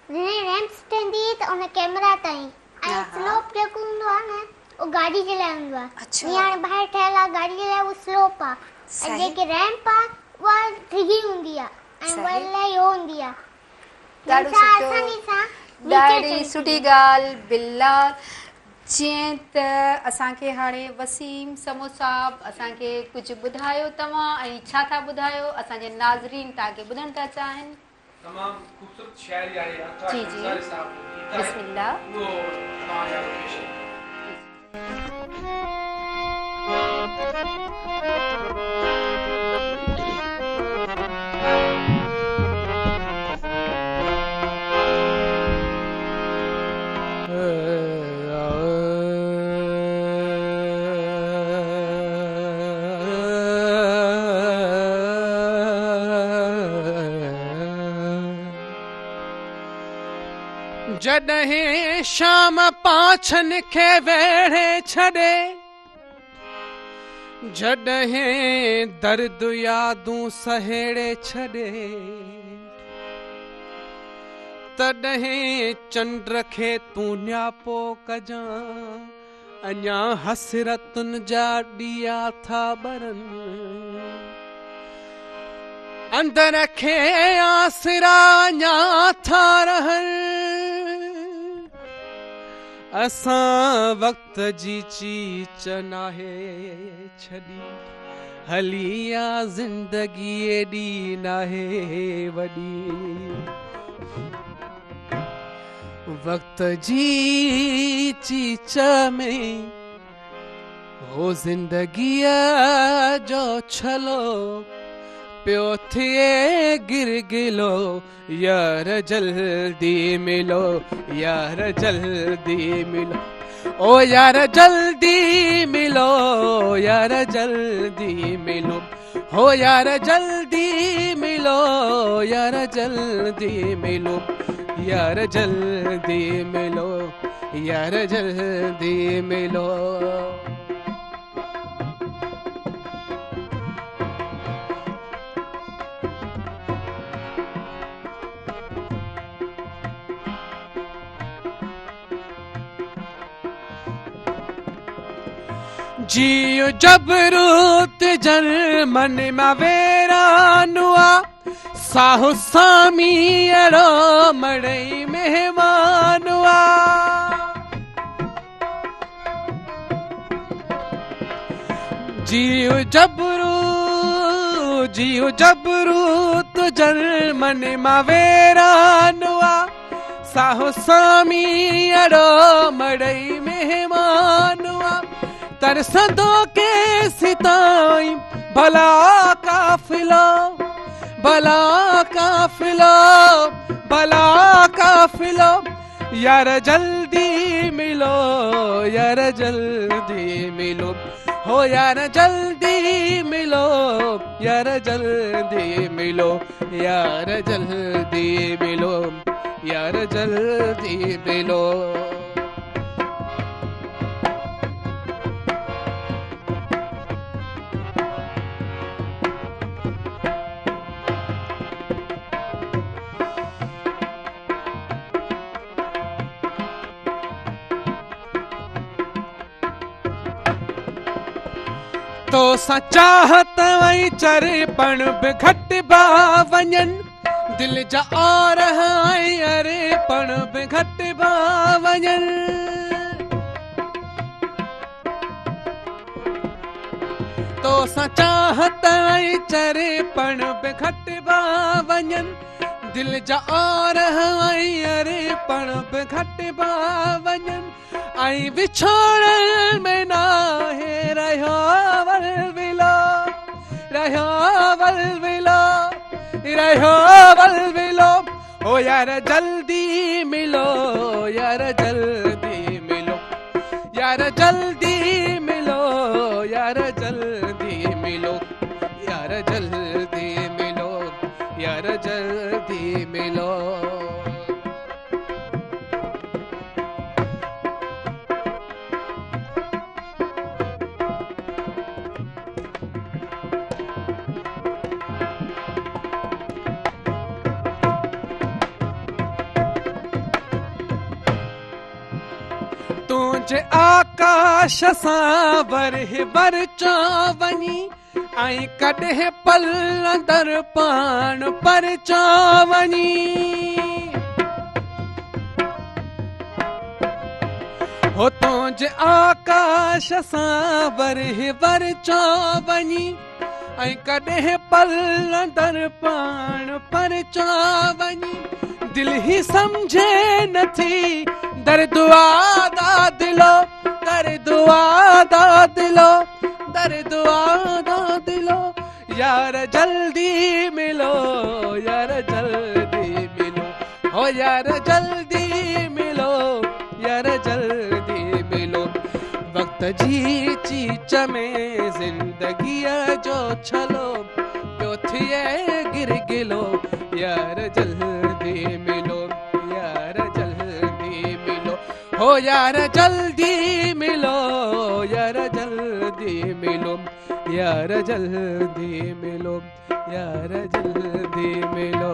जॾहिं रैम्प्स ठहंदी त उन कैमरा ताईं, ऐं स्लोप जेको हूंदो आहे न उहो गाॾी जे लाइ हूंदो आहे। जीअं हाणे ॿाहिरि ठहियलु आहे गाॾी जे लाइ, उहो स्लोप आहे, ऐं जेकी रैम्प आहे उहा डिघी हूंदी आहे ऐं उहा इलाही उहो हूंदी आहे। आसानी सां। ॾाढी सुठी ॻाल्हि बिलाल। जीअं त असांखे हाणे वसीम समो साहब असांखे कुझु ॿुधायो तव्हां, ऐं छा था ॿुधायो असांजे नाज़रीन तव्हांखे ॿुधणु था चाहिनि। तमामु ख़ूबसूरत शाइरी आहे। जी जी, बिस्मिल्लाह। जॾहिं शाम पाछनि खे वेड़े छॾे, जॾहिं दर्द यादूं सहेड़े छॾे, तॾहिं चंड खे तूं न्यापो कजां, अञा हसरतुनि जा ॾिया था ॿरनि। अंदर खे आसरा अञा था रहनि, असां वक़्त जी चीच नाहे छॾी, हली आ ज़िंदगी एॾी नाहे वॾी। वक़्त जी चीच में हो ज़िंदगीअ जो छलो, पियो थिए गिरगिलो, यार जल्दी मिलो, यार जल्दी मिलो, ओ यार जल्दी मिलो, यार जल्दी मिलो, हो यार जल्दी मिलो, यार जल्दी मिलो, यार जल्दी मिलो, यार जल्दी मिलो। जीव जबरूत जन मन मां वेरानुआ, साहु सामी अड़ो मड़ई मेहमानुआ। जीव जबरूत जन मन मां वेरानुआ, साहु सामी अड़ो मड़ई मेहमानुआ। तरसंदो के सिताई भला काफिलो, भला काफिलो, भला काफिलो, यार जल्दी मिलो, यार जल्दी मिलो, हो यार जल्दी मिलो, यार जल्दी मिलो, यार जल्दी मिलो, यार जल्दी मिलो। तो सां चाहत ऐं चरिपण बि घटिबा वञनि, दिलि जा आरह ऐं अरेपण बि घटिबा वञनि। तो सां चाहत ऐं चरिपण बि घटिबा वञनि, दिलि जा आरह ऐं अरेपण बि घटिबा वञनि। ऐं विछोड़नि में नाहे रहियो वलविलो, रहियो वलविलो, रहियो वलविलो, ओ यार जल्दी मिलो, यार जल्दी मिलो, यार जल्दी मिलो, यार जल्दी मिलो, यार जल्दी मिलो, यार जल्दी मिलो। तुंहिंजे आकाश सां वरह वरचा वञी, ऐं कॾहिं पल अंदरि पाण परचा वञी। हो तुंहिंजे आकाश सां वरह वरचा वञी, ऐं कॾहिं पल अंदरि पाण परचा वञी। दिलि ही सम्झे नथी दर्द दा दिलो, दर्द दा दिलो, दर्द दा दिलो, यार जल्दी मिलो, यार जल्दी मिलो, हो यार जल्दी मिलो, यार जल्दी मिलो। वक़्त जी चीच में ज़िंदगीअ जो छलो, पियो थिए गिरगिलो, यार जल्दी मिलो, यार जल्दी हो यार जल्दी मिलो, यार जल्दी मिलो, यार जल्दी मिलो, यार जल्दी मिलो।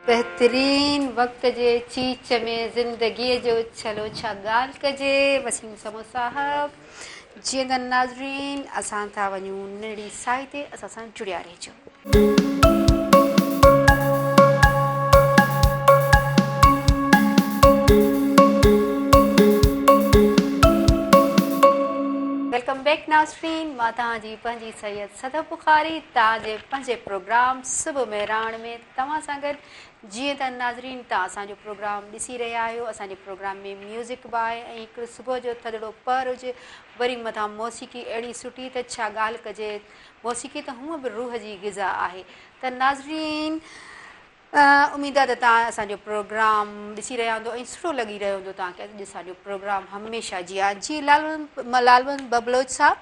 बहितरीन वक़्त जे चीच में ज़िंदगीअ जो छलो छा ॻाल्हि कजे। वसीम समो साहब जीअं त नाज़रीन असां था वञूं नंढड़ी साई ते, असां सां जुड़िया रहिजो। Welcome back नाज़रीन, मां तव्हांजी पंहिंजी सैयद सदफ बुखारी तव्हांजे पंहिंजे प्रोग्राम सुबुह मेहराण में तव्हां सां गॾु। जीअं त नाज़रीन तव्हां असांजो प्रोग्राम ॾिसी रहिया आहियो, असांजे प्रोग्राम में म्यूज़िक बि आहे ऐं हिकिड़ो सुबुह जो थधड़ो पहर हुजे, वरी मथां मौसीक़ी अहिड़ी सुठी त छा ॻाल्हि कजे। मौसीक़ी त हूअं बि रूह जी ग़िज़ा आहे। त नाज़रीन उमेद आहे त तव्हां असांजो प्रोग्राम ॾिसी रहिया हूंदो ऐं सुठो लॻी रहियो हूंदो तव्हांखे अॼु असांजो प्रोग्राम हमेशा जीअं। जी लालमन बबलोच साहिबु,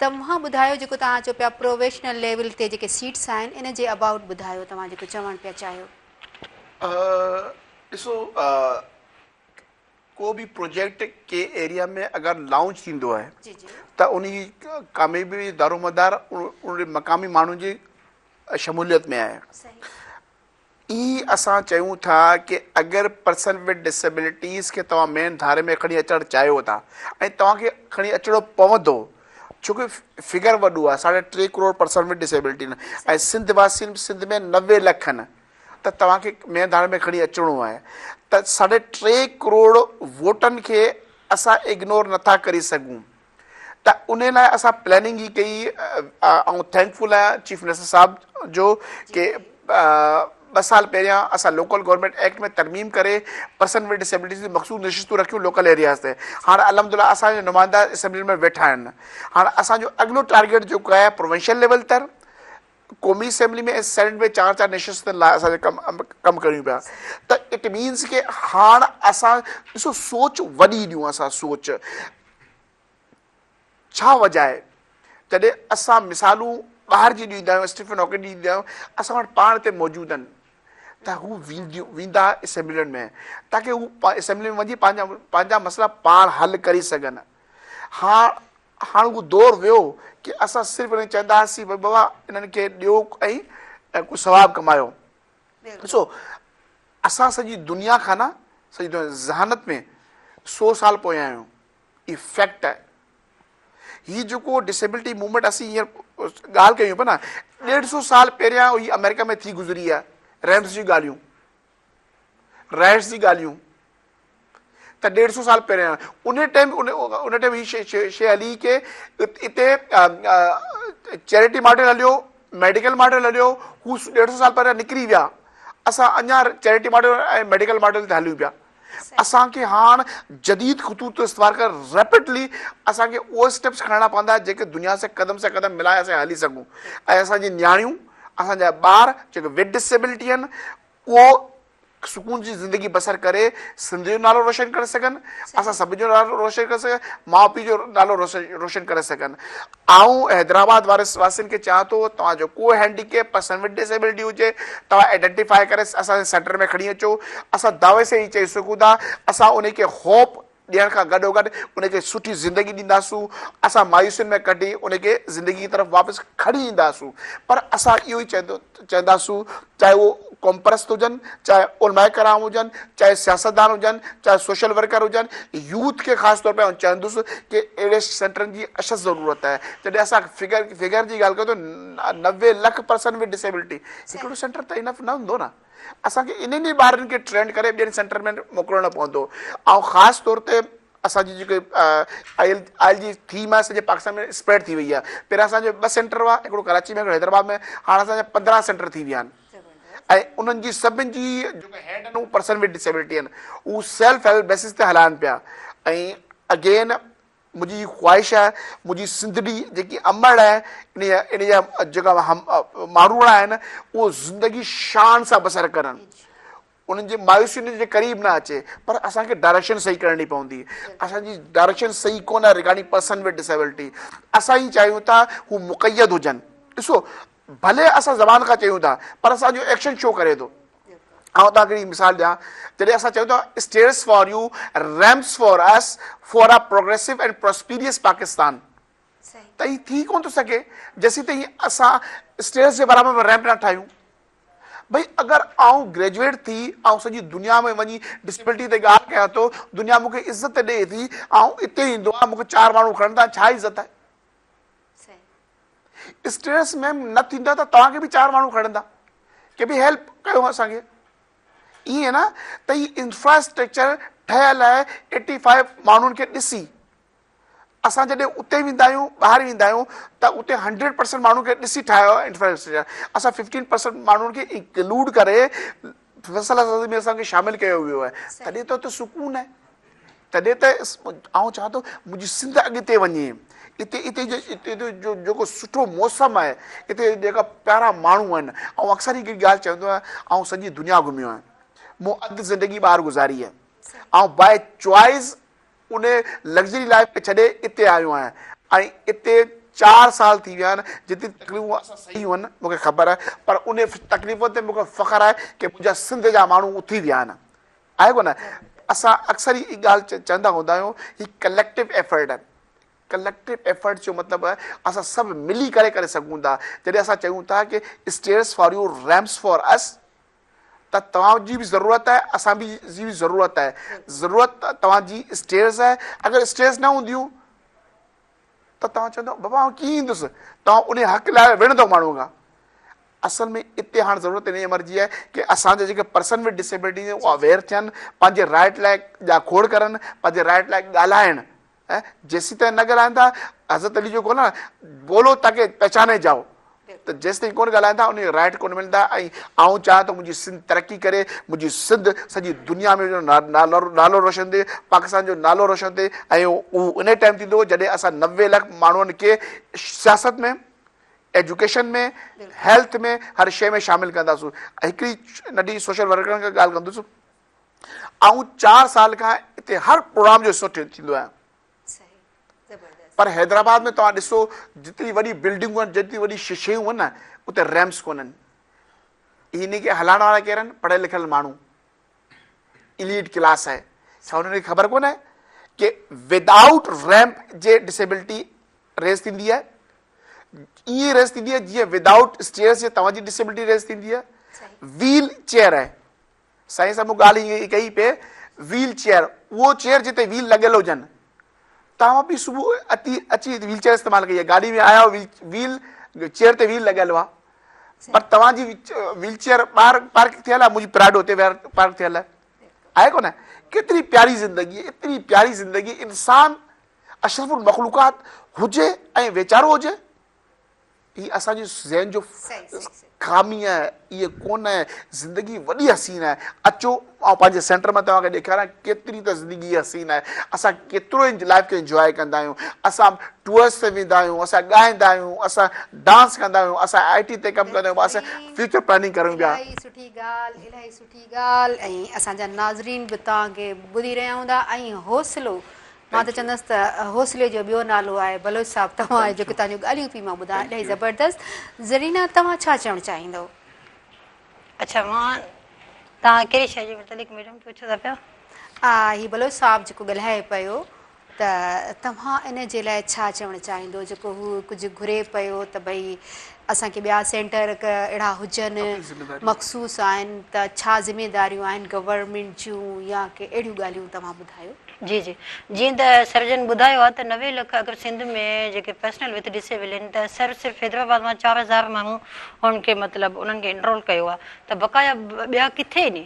तव्हां ॿुधायो जेको तव्हां चओ पिया प्रोफेशनल लेवल ते जेके सीट्स आहिनि इन जे अबाउट ॿुधायो, तव्हां जेको चवणु पिया चाहियो। ॾिसो, को बि प्रोजेक्ट के एरिया में अगरि लॉन्च थींदो आहे त उन जी कामयाबी जो दारोमदार उन मक़ामी माण्हुनि जी शमूलियत में आहे। ई असां चयूं था की अगरि पर्सन विद डिसेबिलिटीज़ खे तव्हां मेन धारे में खणी अचणु चाहियो था ऐं तव्हांखे खणी अचिणो पवंदो, छो की फिगर वॾो आहे, 3.5 करोड़ पर्सन विद डिसेबिलिटी आहिनि ऐं सिंध वासी सिंध में 90 लख आहिनि, त तव्हांखे मेन धारे में खणी अचिणो आहे। त 3.5 करोड़ वोटनि खे असां इग्नोर नथा करे सघूं, त उन लाइ असां प्लानिंग ई कई। ऐं थैंकफुल आहियाँ चीफ मिनिस्टर साहिब जो की 2 साल पहिरियां असां लोकल गवर्नमेंट एक्ट में तरमीम करे पर्सन विद डिसेबिलिटीज़ जी मख़सूस निशिस्तूं रखियूं लोकल एरियाज़ ते। हाणे अल्हम्दुलिल्लाह असांजा नुमाइंदा असेंबली में वेठा आहिनि। हाणे असांजो अॻिलो टारगेट जेको आहे प्रोविंशियल लेवल ते, क़ौमी असेंबली में ऐं सेनेट में 4-4 निशिस्तनि लाइ असां कमु करियूं पिया। त it means की हाणे असां ॾिसो सोच वॾी ॾियूं। असां सोच छा वजह आहे, जॾहिं असां मिसालूं ॿाहिरि जी ॾींदा आहियूं, स्टीफन हॉकिंग ॾींदा आहियूं, असां वटि पाण हिते मौजूदु आहिनि, त हू वेंदा असेंबलियुनि में ताकी हू असेंबली में वञी पंहिंजा मसइला पाण हल करे सघनि। हाणे उहो दौर वियो की असां सिर्फ़ु हिन चवंदा हुआसीं भई बाबा इन्हनि खे ॾियो ऐं कुझु सवाबु कमायो। ॾिसो असां सॼी दुनिया खां न, सॼी दुनिया ज़हानत में 100 साल पोयां आहियूं, इहो फैक्ट आहे। हीअ जेको डिसेबिलिटी मूवमेंट असीं हींअर ॻाल्हि कयूं पिया न, 150 साल पहिरियां ई अमेरिका में थी गुज़री आहे। रैम्स जी ॻाल्हियूं, राइट्स जी ॻाल्हियूं, त 150 साल पहिरियां उन टाइम हीअ शइ हली की हिते चैरिटी मॉडल हलियो, मेडिकल मॉडल हलियो, हू 150 साल पहिरियां निकिरी विया। असां अञा चैरिटी मॉडल ऐं मेडिकल मॉडल ते हलियूं पिया। असांखे हाणे जदीद ख़ुतूत जो इस्तेमालु करे रैपिडली असांखे उहे स्टेप्स खणणा पवंदा जेके दुनिया सां कदम मिलाए असां हली सघूं। ऐं असांजी नियाणियूं, असांजा ॿार जेके विद डिसेबिलिटी आहिनि, उहो सुकून जी ज़िंदगी बसर करे सिंध जो नालो रोशन करे सघनि, असां सभिनी जो नालो रोशन करे सघनि, माउ पीउ जो नालो रोशन करे सघनि। आउं हैदराबाद वारे वासियुनि खे चवां थो, तव्हांजो को हैंडीकेप पर्सन विद डिसेबिलिटी हुजे, तव्हां आइडेंटिफाई करे असांजे सेंटर में खणी अचो। असां दावे सां ई चई सघूं था, असां उनखे होप ॾियण खां गॾोगॾु उनखे सुठी ज़िंदगी ॾींदासूं, असां मायूसियुनि में कढी उनखे ज़िंदगी तरफ़ वापसि खणी ईंदासूं। पर असां इहो ई चवंदासूं, चाहे उहो क़ौमपरस्त हुजनि, चाहे उलमा कराम हुजनि, चाहे सियासतदान हुजनि, चाहे सोशल वर्कर हुजनि, यूथ खे ख़ासि तौर ते आउं चवंदुसि की अहिड़े सेंटरनि जी अशद ज़रूरत आहे। जॾहिं असां फिगर जी ॻाल्हि कयूं त 90 लख पर्सन विद डिसेबिलिटी, हिकिड़ो सेंटर त इनफ न हूंदो न। असांखे इन्हनि ई ॿारनि खे ट्रेंड करे ॿियनि सेंटर में मोकिलिणो पवंदो। ऐं ख़ासि तौर ते असांजी जेके आयल जी थीम आहे सॼे पाकिस्तान में स्प्रेड थी वई आहे। पहिरियां असांजो 2 सेंटर हुआ, हिकिड़ो कराची में, हिकिड़ो हैदराबाद में, हाणे असांजा 15 सेंटर थी विया आहिनि। ऐं उन्हनि जी सभिनी जी जेके हेड आहिनि उहो पर्सन विद डिसेबिलिटी आहिनि, उहो सेल्फ हेल्प बेसिस ते हलाइनि पिया। ऐं अगेन मुंहिंजी ख़्वाहिश आहे, मुंहिंजी सिंधड़ी जेकी अमड़ आहे, इन जा जेका माण्हू आहिनि उहो ज़िंदगी शान सां बसर करनि, उन्हनि जे मायूसियुनि जे क़रीब न अचे। पर असांखे डायरेक्शन सही करणी पवंदी। असांजी डायरेक्शन सही कोन आहे रिगार्डिंग पर्सन विद डिसेबिलिटी। असां ई चाहियूं था हू मुक़ैद हुजनि। ॾिसो, भले असां ज़बान खां चयूं था, पर असांजो एक्शन शो करे थो। آئون توهان کي هڪڙي مثال ڏيان، جڏهن اسان چئون ٿا stairs for you, ramps for us, for a progressive and prosperous Pakistan ته هي ٿي ڪونه ٿو سگهي جيسين تائين اسان اسٽيئرس جي برابر ۾ ريمپ نه ٺاهيون. ڀئي اگر آئون گريجوئيٽ ٿي آئون سڄي دنيا ۾ وڃي ڊسيبلٽي تي ڳالهه ڪيان ٿو، دنيا مون کي عزت ڏئي ٿي، آئون اتي ايندو آهيان مون کي چار ماڻهو کڻن ٿا، ڇا عزت آهي؟ اسٽيئرس ۾ نه ٿيندا ته توهان کي به چار ماڻهو کڻندا ڪي به هيلپ ڪيو اسان کي ائين نه ته هي انفراسٽرڪچر ٺهيل آهي ايٽي فائيو ماڻهن کي ڏسي اسان جڏهن اتي ويندا آهيون ٻاهر ويندا آهيون ته اتي هنڊريڊ پرسنٽ ماڻهن کي ڏسي ٺاهيو آهي انفراسٽرڪچر اسان ففٽين پرسنٽ ماڻهن کي انڪلوڊ ڪري فيصلا سازي ۾ اسان کي شامل ڪيو ويو آهي تڏهن ته اتي سڪون آهي تڏهن ته آئون چوان ٿو منهنجي سنڌ اڳتي وڃي اتي اتي جو اتي جو جيڪو سٺو موسم آهي اتي جيڪا پيارا ماڻهو آهن آئون اڪثر هڪڙي ڳالهه چوندو آهيان آئون سڄي دنيا گهميو آهيان مون اڌ زندگي ٻاهر گذاري آهي آئون باء چوائس ان لگزري لائف کي ڇڏي اتي آيو آهيان ۽ اتي چار سال ٿي ويا آهن جتي تڪليفون اسان سهيون آهن مون کي خبر آهي پر ان تڪليفن تي مون کي فخر آهي ڪي منهنجا سنڌ جا ماڻهو اٿي ويا آهن آهي ڪونه اسان اڪثر هي ڳالهه چوندا هوندا آهيون هي ڪليڪٽو ايفرٽ آهي ڪليڪٽو ايفرٽ جو مطلب آهي اسان سڀ ملي ڪري ڪري سگهون ٿا جڏهن اسان چئون ٿا ڪي stairs for you ramps for us ته توهان جي به ضرورت آهي اسان به جي به ضرورت آهي ضرورت توهان جي اسٽيئرس آهي اگر اسٽيئرس نه هونديون ته توهان چوندؤ بابا آئون ڪيئن ايندس توهان ان حق لاء وڙهندؤ ماڻهو کان اصل ۾ اتي هاڻ ضرورت انهيء امر جي آهي ڪي اسان جا جيڪي پرسن وٿ ڊسيبلٽي آهن اهي اويئر ٿين پنهنجي رائٽ لاء جاکوڙ ڪرن پنهنجي رائٽ لاء ڳالهائن ۽ جيسين تائين نه ڳالهائيندا حضرت علي جو قول آهي بولو تاڪي پهچاني جائو ته جيستائين ڪونه ڳالهائيندا ان کي رائٽ ڪونه ملندا ۽ آئون چاهيان ٿو منهنجي سنڌ ترقي ڪري منهنجي سنڌ سڄي دنيا ۾ نالو روشن ٿئي پاڪستان جو نالو روشن ٿئي ۽ اهو ان ٽائيم ٿيندو جڏهن اسان 90 لک ماڻهن کي سياست ۾ ايجوڪيشن ۾ هيلٿ ۾ هر شيء ۾ شامل ڪنداسون هڪڙي ننڍي سوشل ورڪرن کان ڳالهه ڪندس آئون چار سال کان اتي هر پروگرام جو حصو ٿيندو آهيان پر حيدرآباد ۾ توهان ڏسو جيتري وڏي بلڊنگون آهن جيتري وڏي شيون آهن نه اتي ريمپس ڪونهن ان کي هلائڻ وارا ڪير آهن پڙهيل لکيل ماڻهو اليٽ ڪلاس آهي ڇا انهن کي خبر ڪونه ڪي ودائوٽ ريمپ جي ڊسيبلٽي ريز ٿيندي آهي ائين ريز ٿيندي آهي جيئن ودائوٽ اسٽيئرس جي توهان جي ڊسيبلٽي ريز ٿيندي آهي ويل چيئر آهي سائين صاحب مون ڳالهه ائين ڪئي پئي ويل چيئر اهو چيئر جتي ويل لڳل هجن توهان به صبح اٿي اچي ويل چيئر استعمال ڪئي آهي گاڏي ۾ آيا ويل چيئر تي ويل لڳل هئا پر توهان جي ويل چيئر ٻاهر پارڪ ٿيل آهي منهنجي پراڊو هتي پارڪ ٿيل آهي آهي ڪونه ڪيتري پياري زندگي ايتري پياري زندگي انسان اشرف المخلوقات هجي ۽ ويچارو هجي هي اسان جي ذهن جو خامي آهي اهي ڪونه آهي زندگي وڏي حسين آهي اچو آئون پنهنجي سينٽر مان توهان کي ڏيکاريان ڪيتري ته زندگي حسين آهي اسان ڪيترو لائف کي انجواء ڪندا آهيون اسان ٽوئرس تي ويندا آهيون اسان ڳائيندا آهيون اسان ڊانس ڪندا آهيون اسان آئي ٽي تي ڪم ڪندا آهيون اسان فيوچر پلاننگ ڪريون پيا. الاهي سٺي ڳالهه الاهي سٺي ڳالهه ۽ اسان جا ناظرين به توهان کي ٻڌي رهيا هوندا ۽ حوصلو مان ته چوندس ته حوصلي جو ٻيو نالو آهي بلوچ صاحب توهان جيڪي توهان جون ڳالهيون پئي مان ٻڌان الاهي زبردست زرينا توهان ڇا چوڻ چاهيندو. اڇا مان توهان ڪهڙي شيء جي متعلق ميڊم پڇو ٿا پيا. هي بلوچ صاحب جيڪو ڳالهائي پيو ته توهان ان جي لاء ڇا چوڻ چاهيندو جيڪو هو ڪجهه گهري پيو ته ڀئي اسان کي ٻيا سينٽر اهڙا هجن مخصوص آهن ته ڇا ذميداريون آهن گورنمينٽ جون يا ڪي اهڙيون ڳالهيون توهان ٻڌايو. جي جي جيئن ته سر جن ٻڌايو آهي ته 90 لک اگر سنڌ ۾ جيڪي پرسنل وٿ ڊسيبل آهن ته سر صرف حيدرآباد مان 4000 ماڻهو هن کي مطلب انهن کي انرول ڪيو آهي ته بقايا ٻيا ڪٿي ني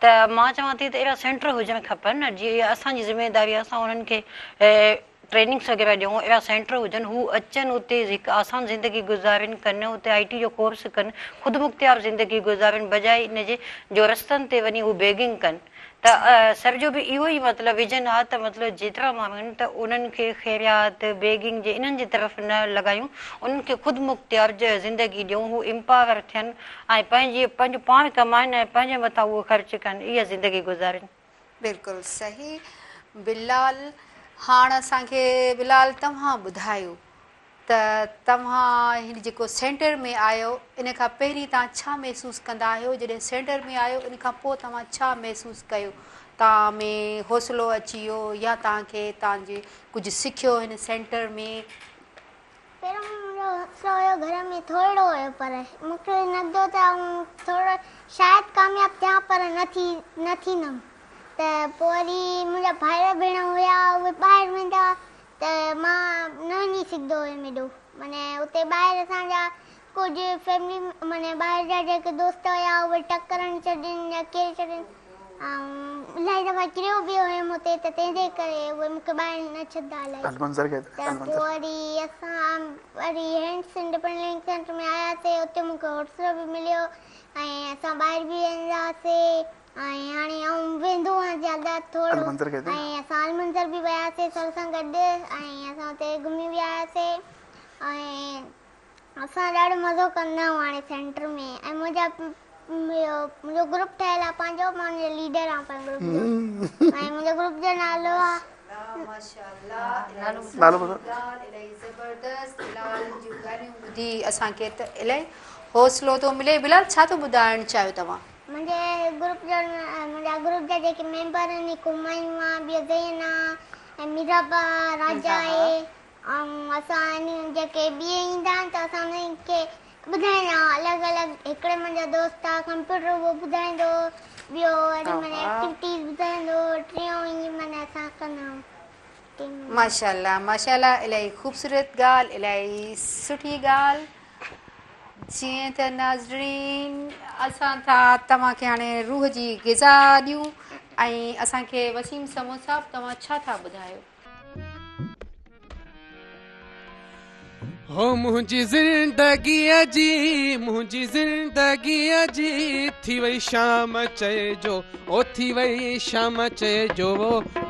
ته مان چوان ٿي ته اهڙا سينٽر هجڻ کپن نه جي اها اسان جي ذميواري آهي اسان انهن کي ٽريننگس وغيره ڏيون اهڙا سينٽر هجن هو اچن اتي هڪ آسان زندگي گذارين ڪن اتي آئي ٽي جو ڪورس ڪن خودمختيار زندگي گذارين بجاء ان جي جو رستن تي وڃي هو بيگنگ ڪن ته سر جو به اهو ئي مطلب ويزن آ ته مطلب جيترا ماڻهو آهن ته انهن کي خيريات، بيگنگ جي انهن جي طرف نه لڳايون انهن کي خود مختيار زندگي ڏيون هو امپاور ٿين ۽ پنهنجي پنهنجو پاڻ ڪمائن ۽ پنهنجي مٿان اهو خرچ ڪن اها زندگي گذارين. بلڪل صحيح بلال هاڻ اسان کي بلال توهان ٻڌايو. ته توهان هن جيڪو سينٽر ۾ آيو ان کان پهرين توهان ڇا محسوس ڪندا آهيو جڏهن سينٽر ۾ آيو ان کان پوء توهان ڇا محسوس ڪيو توهان ۾ حوصلو اچي ويو يا توهان کي توهان جي ڪجهه سکيو هن سينٽر ۾. پهريون منهنجو حوصلو هيو گهر ۾ ٿورڙو هيو پر مون کي لڳندو ته آئون ٿورڙو شايد ڪامياب ٿيان پر نه ٿي نه ٿيندم ته پوء وري منهنجا ڀائر ڀيڻ هيا اهي ٻاهر ويندا ته مان نه وڃي سگهندو هيم ايڏو معني اتي ٻاهر اسان جا ڪجهه فيملي معني ٻاهر جا جيڪي دوست هيا اهي ٽڪر هڻي ڇڏين يا ڪيري ڇڏين ۽ الاهي دفعا ڪريو به هيم اتي ته تنهن جي ڪري اهي مون کي ٻاهر نه ڇڏندا الاهي ته پوء وري اسان وري هينڊس انڊيپينڊنٽ لرننگ سينٽر ۾ آياسي اتي مون کي حوصلو به مليو ۽ اسان ٻاهر به ويندا هئاسي ۽ هاڻي آئون ويندو آهيان زياده ٿورو ۽ اسان المنظر به وياسي سر سان گڏ ۽ اسان اتي گهمي به آياسي ۽ اسان ڏاڍو مزو ڪندا آهيون هاڻي سينٽر ۾ ۽ منهنجا منهنجو گروپ ٺهيل آهي پنهنجو مان ان جو ليڊر آهيان پنهنجي گروپ جو ۽ منهنجي گروپ جو نالو آهي. نالو ٻڌايو. الاهي زبردست بلال جون ڳالهيون ٻڌي اسان کي ته الاهي حوصلو ٿو ملي بلال ڇا ٿو ٻڌائڻ چاهيو توهان. منهنجي گروپ جو منهنجا گروپ جا جيڪي ميمبر آهن هڪ همايون آ ٻيو زين آ ۽ ميراب آ راجا آهي ۽ اسان جيڪي ٻئي ايندا آهن ته اسان انهن کي ٻڌائيندا آهيون الڳ الڳ هڪڙي منهنجو دوست آ ڪمپيوٽر اهو ٻڌائيندو ٻيو وري معني ايڪٽيوٽيز ٻڌائيندو ٽيون ائين معني اسان ڪندا آهيون ٽيم ۾. ماشاءالله ماشاءالله الاهي خوبصورت ڳالهه الاهي سٺي ڳالهه. جيئن ته ناظرين اسان ٿا توهان کي هاڻي روح جي غذا ڏيون ۽ اسان کي وسيم سمون صاحب توهان ڇا ٿا ٻڌايو؟ هو منهنجي زندگيء جي منهنجي زندگيء جي ٿي وئي شام چئجو او ٿي وئي شام چئجو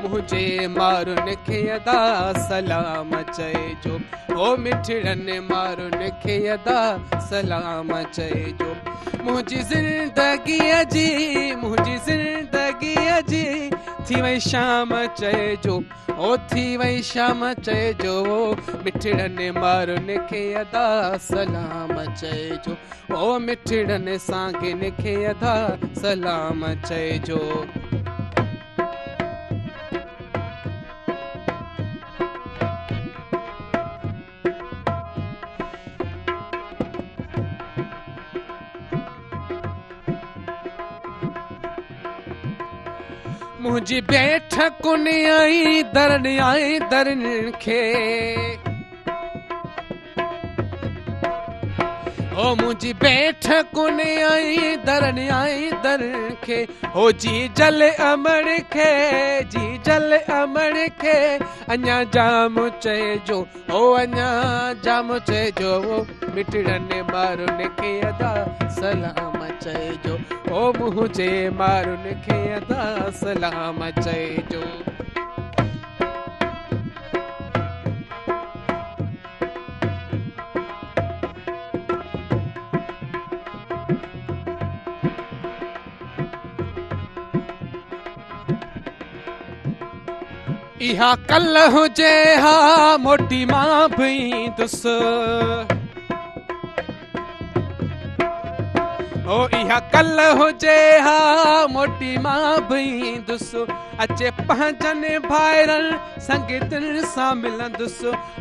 منهنجي مارن کي ادا سلام چئجو او مٺڙن مارن کي ادا سلام چئجو منهنجي زندگيء جي منهنجي زندگيء جي ٿي وئي شام چئجو او ٿي وئي شام چئجو مٺڙن مارن کي ادا سلام چئجو او مٺڙن سانگين کي ادا سلام چئجو. منهنجي بيٺڪن ۽ درن ۽ درن کي او منهنجي بيٺڪن ۽ درن ۽ درن کي هو جيجل امڙ کي جيجل امڙ کي اڃا جام چئجو او اڃا جام چئجو مٺڙن مارن کي ادا سلام چئجو او منهنجي مارن کي ادا سلام چئجو. اها ڪل هجي ها موٽي مان به ايندس او اها ڪل هجي ها موٽي مان به ايندس اچي پنهنجن ڀائرن سنگتن سان ملندس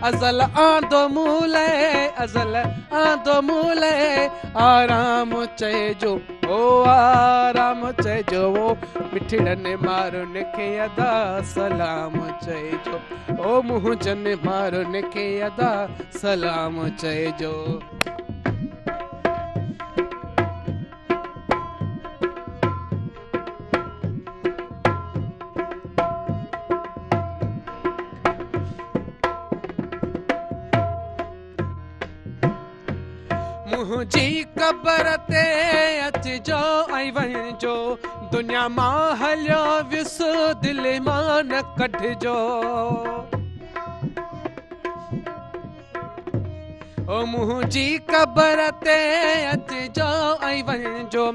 ازل آندو مون لئه ازل آندو مون لئه آرام چئجو او آرام چئجو او مٺڙن مارن کي ادا سلام چئجو او منهنجن مارن کي ادا سلام چئجو. منهنجي قبر تي اچجو ۽ وڃجو دنيا مان هليو ويس دل مان نه ڪڍجو. ओ मुंहिंजी क़बर ते अचिजो ऐं वञिजो।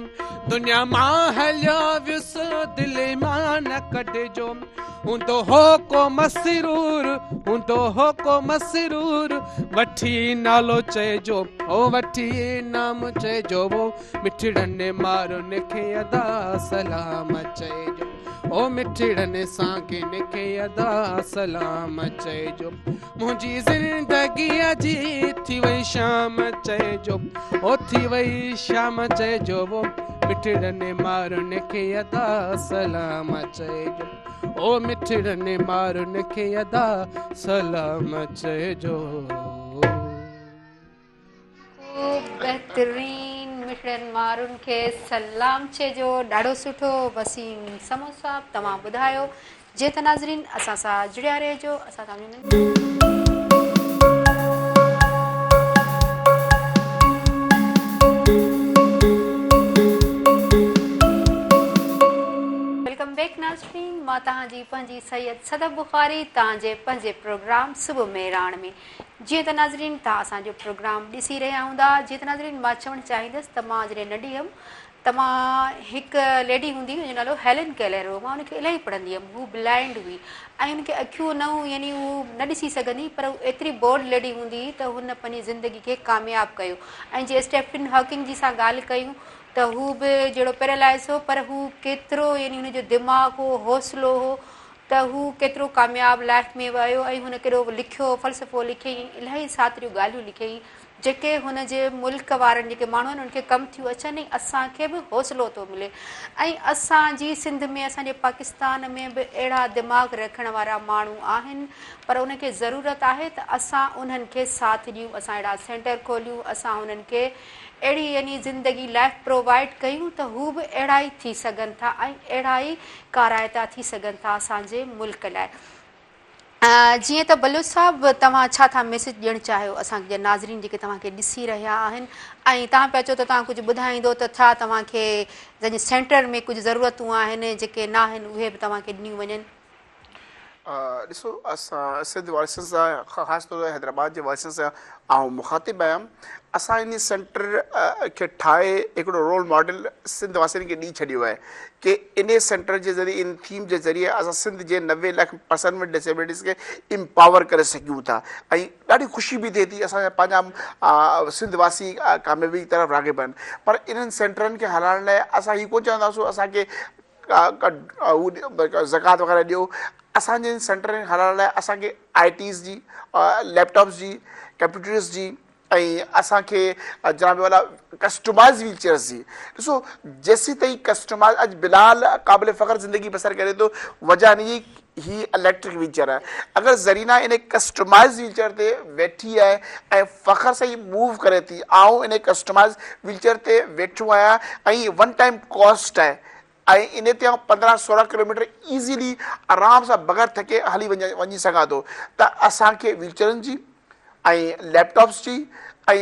दुनिया माँ हलियो वियुसि, दिलि माँ न कढिजो। हूंदो हो को मसरूर, हूंदो हो को मसरूर, वठी नालो चइजो, ओ वठी नाम चइजो। मिठड़नि मारुनि खे अदा सलाम चइजो, ओ मिठड़नि साङिनि खे अदा सलाम चइजो। मुंहिंजी ज़िंदगीअ जी थी वई शाम चइजो, ओ थी वई शाम चइजो। मिठड़नि मारुनि खे अदा सलाम चइजो, ओ मिठड़नि मारुनि खे अदा सलाम चइजो। ख़ूब बहितरीन, मिठड़नि मारुनि खे सलाम चइजो। ॾाढो सुठो वसीम समो साहिबु तव्हां ॿुधायो। जीअं त नाज़रीन असां सां जुड़िया रहिजो, असां तव्हांजो welcome back नाज़रीन। मां तव्हांजी पंहिंजी सैयद सदफ बुखारी तव्हांजे पंहिंजे प्रोग्राम सुबुह मेहराण में। जीअं त नाज़रीन तव्हां असांजो प्रोग्राम ॾिसी रहिया हूंदा। जीअं त नाज़रीन मां चवणु चाहींदुसि त मां जॾहिं नंढी हुयमि त मां हिकु लेडी हूंदी हुई, हुनजो नालो हेलन केलर हो। मां हुनखे इलाही पढ़ंदी हुयमि। हू ब्लाइंड हुई ऐं हुनखे अखियूं न हुयूं, यानी हू न ॾिसी सघंदी, पर हू एतिरी बोल्ड लेडी हूंदी हुई त हुन पंहिंजी ज़िंदगी खे कामयाबु कयो। ऐं जीअं स्टीफन हॉकिंग जी सां ॻाल्हि कयूं त हू बि जहिड़ो पैरालाइज़ हो, पर हू केतिरो यानी हुनजो दिमाग़ हो, हौसलो हो, त हू केतिरो कामयाबु लाइफ में वियो ऐं हुन केॾो लिखियो, फ़लसफ़ो लिखियईं, इलाही सातिरियूं ॻाल्हियूं लिखियईं जेके हुन जे मुल्क वारनि जेके माण्हू आहिनि उनखे कमु थियूं अचनि ऐं असांखे बि हौसलो थो मिले। ऐं असांजी सिंध में, असांजे पाकिस्तान में बि अहिड़ा दिमाग़ रखण वारा माण्हू आहिनि, पर उनखे ज़रूरत आहे त असां उन्हनि खे साथ ॾियूं, असां अहिड़ा सेंटर खोलियूं, असां उन्हनि खे अहिड़ी यानी ज़िंदगी लाइफ प्रोवाइड कयूं त हू बि अहिड़ा ई थी सघनि था ऐं अहिड़ा ई कारائता थी सघनि था असांजे मुल्क लाइ। जीअं त बलोच साहिबु, तव्हां छा था मैसेज ॾियणु चाहियो असांजे नाज़रीन जेके तव्हांखे ॾिसी रहिया आहिनि ऐं तव्हां पिया चओ त तव्हां कुझु ॿुधाईंदो त छा तव्हांखे असांजे सेंटर में कुझु ज़रूरतूं आहिनि जेके न आहिनि उहे बि तव्हांखे ॾिनियूं वञनि? ॾिसो, असां सिंध वासियुनि सां, ख़ासि तौर ते हैदराबाद जे वासियुनि सां आउं मुखातिब आहियां। असां इन सेंटर खे ठाहे हिकिड़ो रोल मॉडल सिंध वासियुनि खे ॾेई छॾियो आहे की इन सेंटर जे ज़रिए, इन थीम जे ज़रिए असां सिंध जे 90 लाख पर्सन विद डिसेबिलिटीज़ खे एम्पावर करे सघूं था। ऐं ॾाढी ख़ुशी बि थिए थी असांजा पंहिंजा सिंध वासी कामयाबी तरफ़ राग़िब आहिनि। पर इन्हनि सेंटरनि खे हलाइण लाइ असां हीअ कोन चवंदासीं असांखे ज़कात वग़ैरह ॾियो। असांजे सेंटरनि हलाइण लाइ असांखे I tees ji, laptops ji, computers जी ऐं असांखे जनाब वाला कस्टमाइज़ व्हील चेयर्स जी। ॾिसो, जेसीं ताईं कस्टमाइज़, अॼु बिलाल क़ाबिल फ़ख़्र ज़िंदगी बसर करे थो, वजह हिन जी ही इलेक्ट्रिक व्हील चेयर आहे। अगरि ज़रीना इन कस्टमाइज़ व्हील चेयर ते वेठी आहे ऐं फ़ख़्र सां ई मूव करे थी, आउं इन कस्टमाइज़ व्हील चेयर ते वेठो आहियां ऐं वन टाइम कॉस्ट आहे ऐं इन ते आउं 15-16 किलोमीटर ईज़िली आराम सां बग़ैर थके हली वञी सघां थो। त असांखे व्हील चेयरनि जी ऐं लैपटॉप्स जी ऐं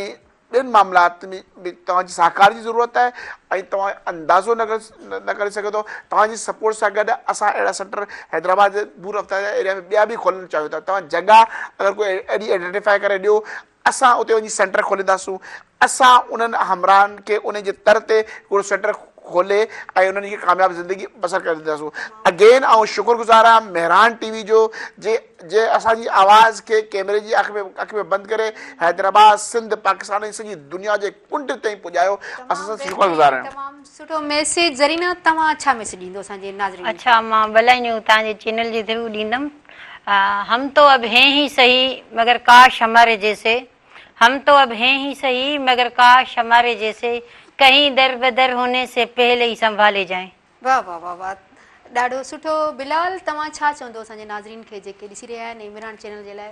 ॿियनि मामलात में बि तव्हांजी सहकार जी ज़रूरत आहे ऐं तव्हां अंदाज़ो न करे सघो थो। तव्हांजी सपोर्ट सां गॾु असां अहिड़ा सेंटर हैदराबाद दूर रफ़्तार एरिया में ॿिया बि खोलणु चाहियूं था। तव्हां जॻह अगरि कोई अहिड़ी आइडेंटिफाई करे ॾियो, असां उते वञी सेंटर खोलींदासूं। असां उन्हनि हमराहनि खे उन जे तर ते हिकिड़ो सेंटर खोले ऐं उन्हनि खे कामयाबु ज़िंदगी बसर करे ॾींदासूं। अगेन आउं शुक्रगुज़ार आहियाँ मेहरान टीवी जो, जे जे असांजी आवाज़ खे कैमरे जी अखि में बंदि करे हैदराबाद, सिंध, पाकिस्तान ऐं सॼी दुनिया जे कुंड ताईं पुॼायो। असां शुक्रगुज़ार आहियूं। तमामु सुठो मैसेज। ज़रीना, तव्हां छा मैसेज ॾींदो असांजे नाज़रीन? अच्छा, मां ॿ लाइनियूं तव्हांजे चैनल जे थ्रू ॾींदमि। हम तो अब हैं ही सही मगर काश हमारे जैसे, हम तो अब हैं ही सही मगर काश हमारे जैसे कहीं दर बदर होने से पहले ही संभाले जाएं। वाह वाह वाह वाह, ॾाढो सुठो। बिलाल, तव्हां छा चवंदो असांजे नाज़रीन खे जेके ॾिसी रहिया आहिनि इमरान चैनल जे लाइ?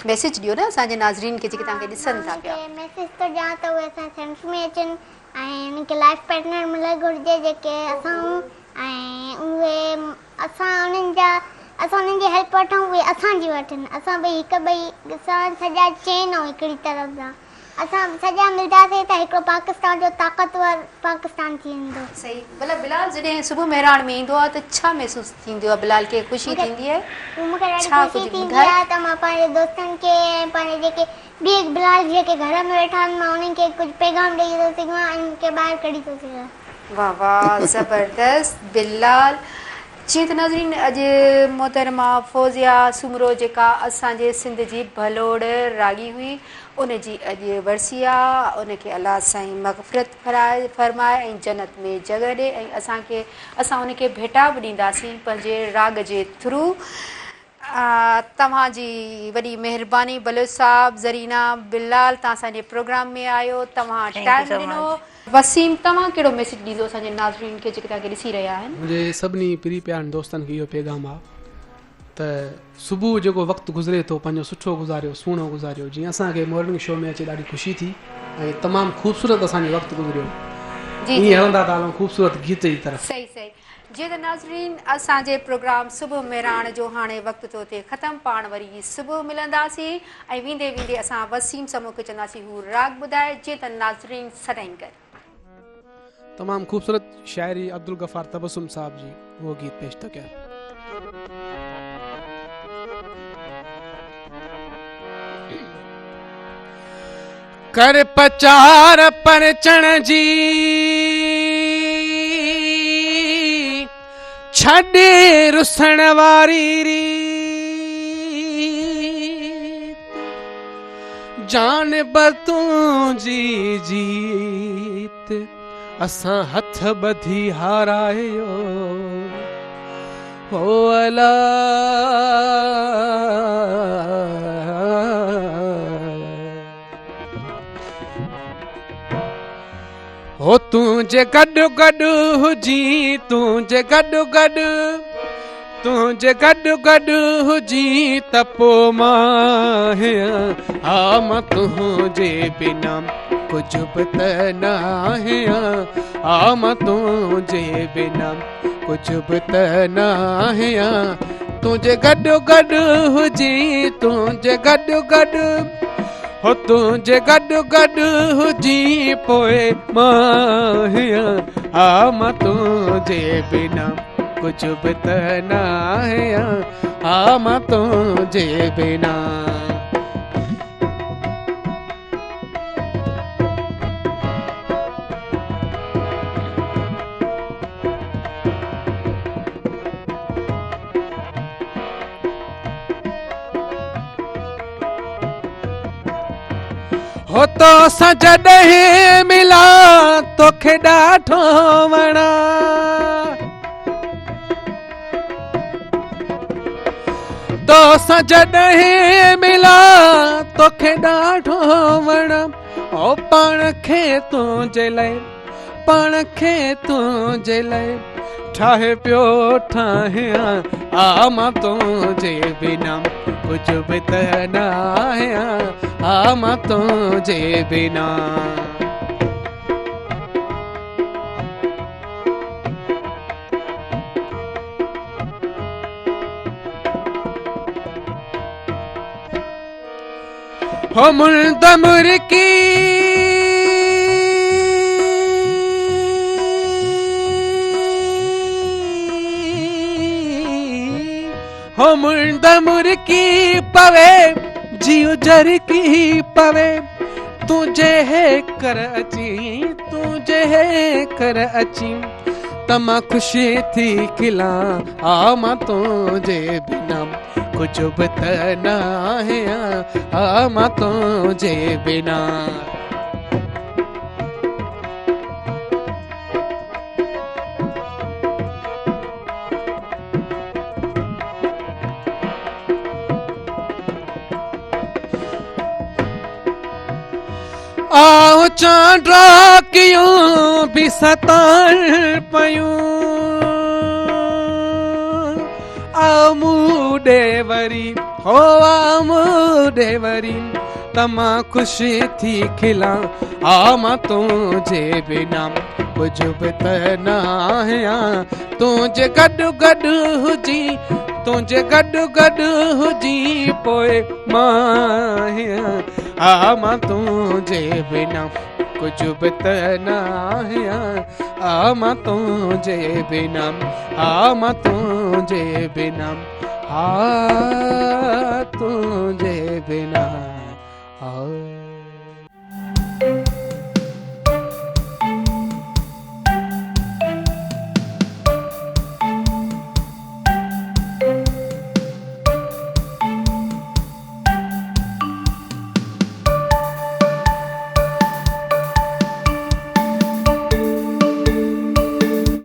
मैसेज ॾियो न असांजे नाज़रीन खे जेके तव्हांखे ॾिसनि था पिया। मैसेज थो ॾियां त उहे असांजे सेंटर में अचनि ऐं उन्हनि खे लाइफ पार्टनर मिलणु घुरिजे जेके असां ऐं उहे असां उन्हनि जा, असां उन्हनि जी हेल्प वठूं, उहे असांजी वठनि। असां ॿई हिक ॿई सां सॼा चेन आहियूं हिकिड़ी तरफ़ सां। اسان سڄا ملنداسين ته هڪڙو پاڪستان جو طاقتور پاڪستان ٿي ويندو. صحيح ڀلا بلال جڏهن صبح مهراڻ ۾ ايندو آهي ته ڇا محسوس ٿيندو آهي بلال کي خوشي ٿيندي آهي مون کي ڏاڍي ڇا خوشي ڪجهه ٿيندي ٻڌاء. آهي ته مان پنهنجي دوستن کي ۽ پنهنجي جيڪي ٻئي بلال جيڪي گهر ۾ ويٺا آهن مان انهن کي ڪجهه پيغام ڏئي ٿو سگهان ۽ مون کي ٻاهر ڪڍي ٿو سگهان. واه واه زبردست بلال جيئن ته ناظرين اڄ محترمه فوزيه سومرو جيڪا اسان جي سنڌ جي ڀلوڙ راڳي هئي ان جي اڄ ورسي آ ان کي الله سائين مغفرت فرمائي ۽ جنت ۾ جڳهه ڏي ۽ اسان کي اسان ان کي ڀيٽا به ڏينداسين پنهنجي راڳ جي ٿرو توهان جي وڏي مهرباني بلوچ صاحب زرينا بلال توهان اسان جي پروگرام ۾ آيو توهان ٽائيم ڏنو. وسيم توهان ڪهڙو ميسيج ڏيندو اسان جي ناظرين کي جيڪي توهان کي ڏسي رهيا آهن. منهنجي سڀني پرين پيارن دوستن کي اهو پيغام آ ته صبح جيڪو وقت گذري ٿو پنهنجو سٺو گذاريو سهڻو گذاريو جيئن اسان کي مارننگ شو ۾ اچي ڏاڍي خوشي ٿي ۽ تمام خوبصورت اسان جو وقت گذريو ائين هلندا ٿا هلون خوبصورت گيت جي طرف. صحيح صحيح جي ته ناظرين اسان جي پروگرام صبح مهراڻ جو هاڻي وقت ٿو ٿئي ختم پاڻ وري صبح ملنداسين ۽ ويندي ويندي اسان وسيم سمون کي چونداسين هو راڳ ٻڌائي جي ته ناظرين سڏائين ڪر. تمام خوبصورت شاعري عبدالغفار تبسم صاحب جي اهو گيت پيش ٿو ڪيان. ڪر پچار پرچڻ جي ڇڏ رسڻ واري ريت جان به تنهنجي جيت اسان هٿ ٻڌي هارايو هو الا. هو تنهنجي گڏ گڏ هجين تنهنجي گڏ گڏ تنهنجي گڏ گڏ هجين ته پو مان آهيان ها مان تنهنجي بنا ڪجهه به ته نه آهيان ها مان تنهنجي بنا ڪجهه به ته نه آهيان تنهنجي گڏ گڏ هجين تنهنجي گڏ گڏ هو تنهنجي گڏ گڏ هجين پوء مان آهيان ها مان تنهنجي بنا ڪجهه به ته نه آهيان ها مان تنهنجي بنا. هو تو سان جڏهن ملان توکي ڏاڍو وڻان تو سان جڏهن ملان توکي ڏاڍو وڻان او پاڻ کي تنهنجي لاء پاڻ کي تنهنجي لاء ٺاهي پيو ٺاهيان آ مان تنهنجي بنا ڪجهه به ته نه آهيان آ مان تنهنجي بنا. هو مڙد مرڪي هو مڙد مرڪي پوي جيء جرڪي پوي تون جي ڪر اچين تون جي ڪر اچين ته مان خوشي ٿي کلان آ مان تنهنجي بنا ڪجهه به ته نه آهيان آ مان تنهنجي بنا. آئون چانڊوڪيون به ستائڻ پيون آء مون ڏي وري هو آء مون ڏي وري ته مان خوش ٿي کلان آ مان تنهنجي بنا ڪجهه به ته نه آهيان تنهنجي گڏ گڏ هجين تنهنجي گڏ گڏ هجين پوء مان آهيان. ها مان تنهنجي بنا ڪجهه به ته نه آهيان، ها مان تنهنجي بنا، ها مان تنهنجي بنا، ها تنهنجي بنا. ها.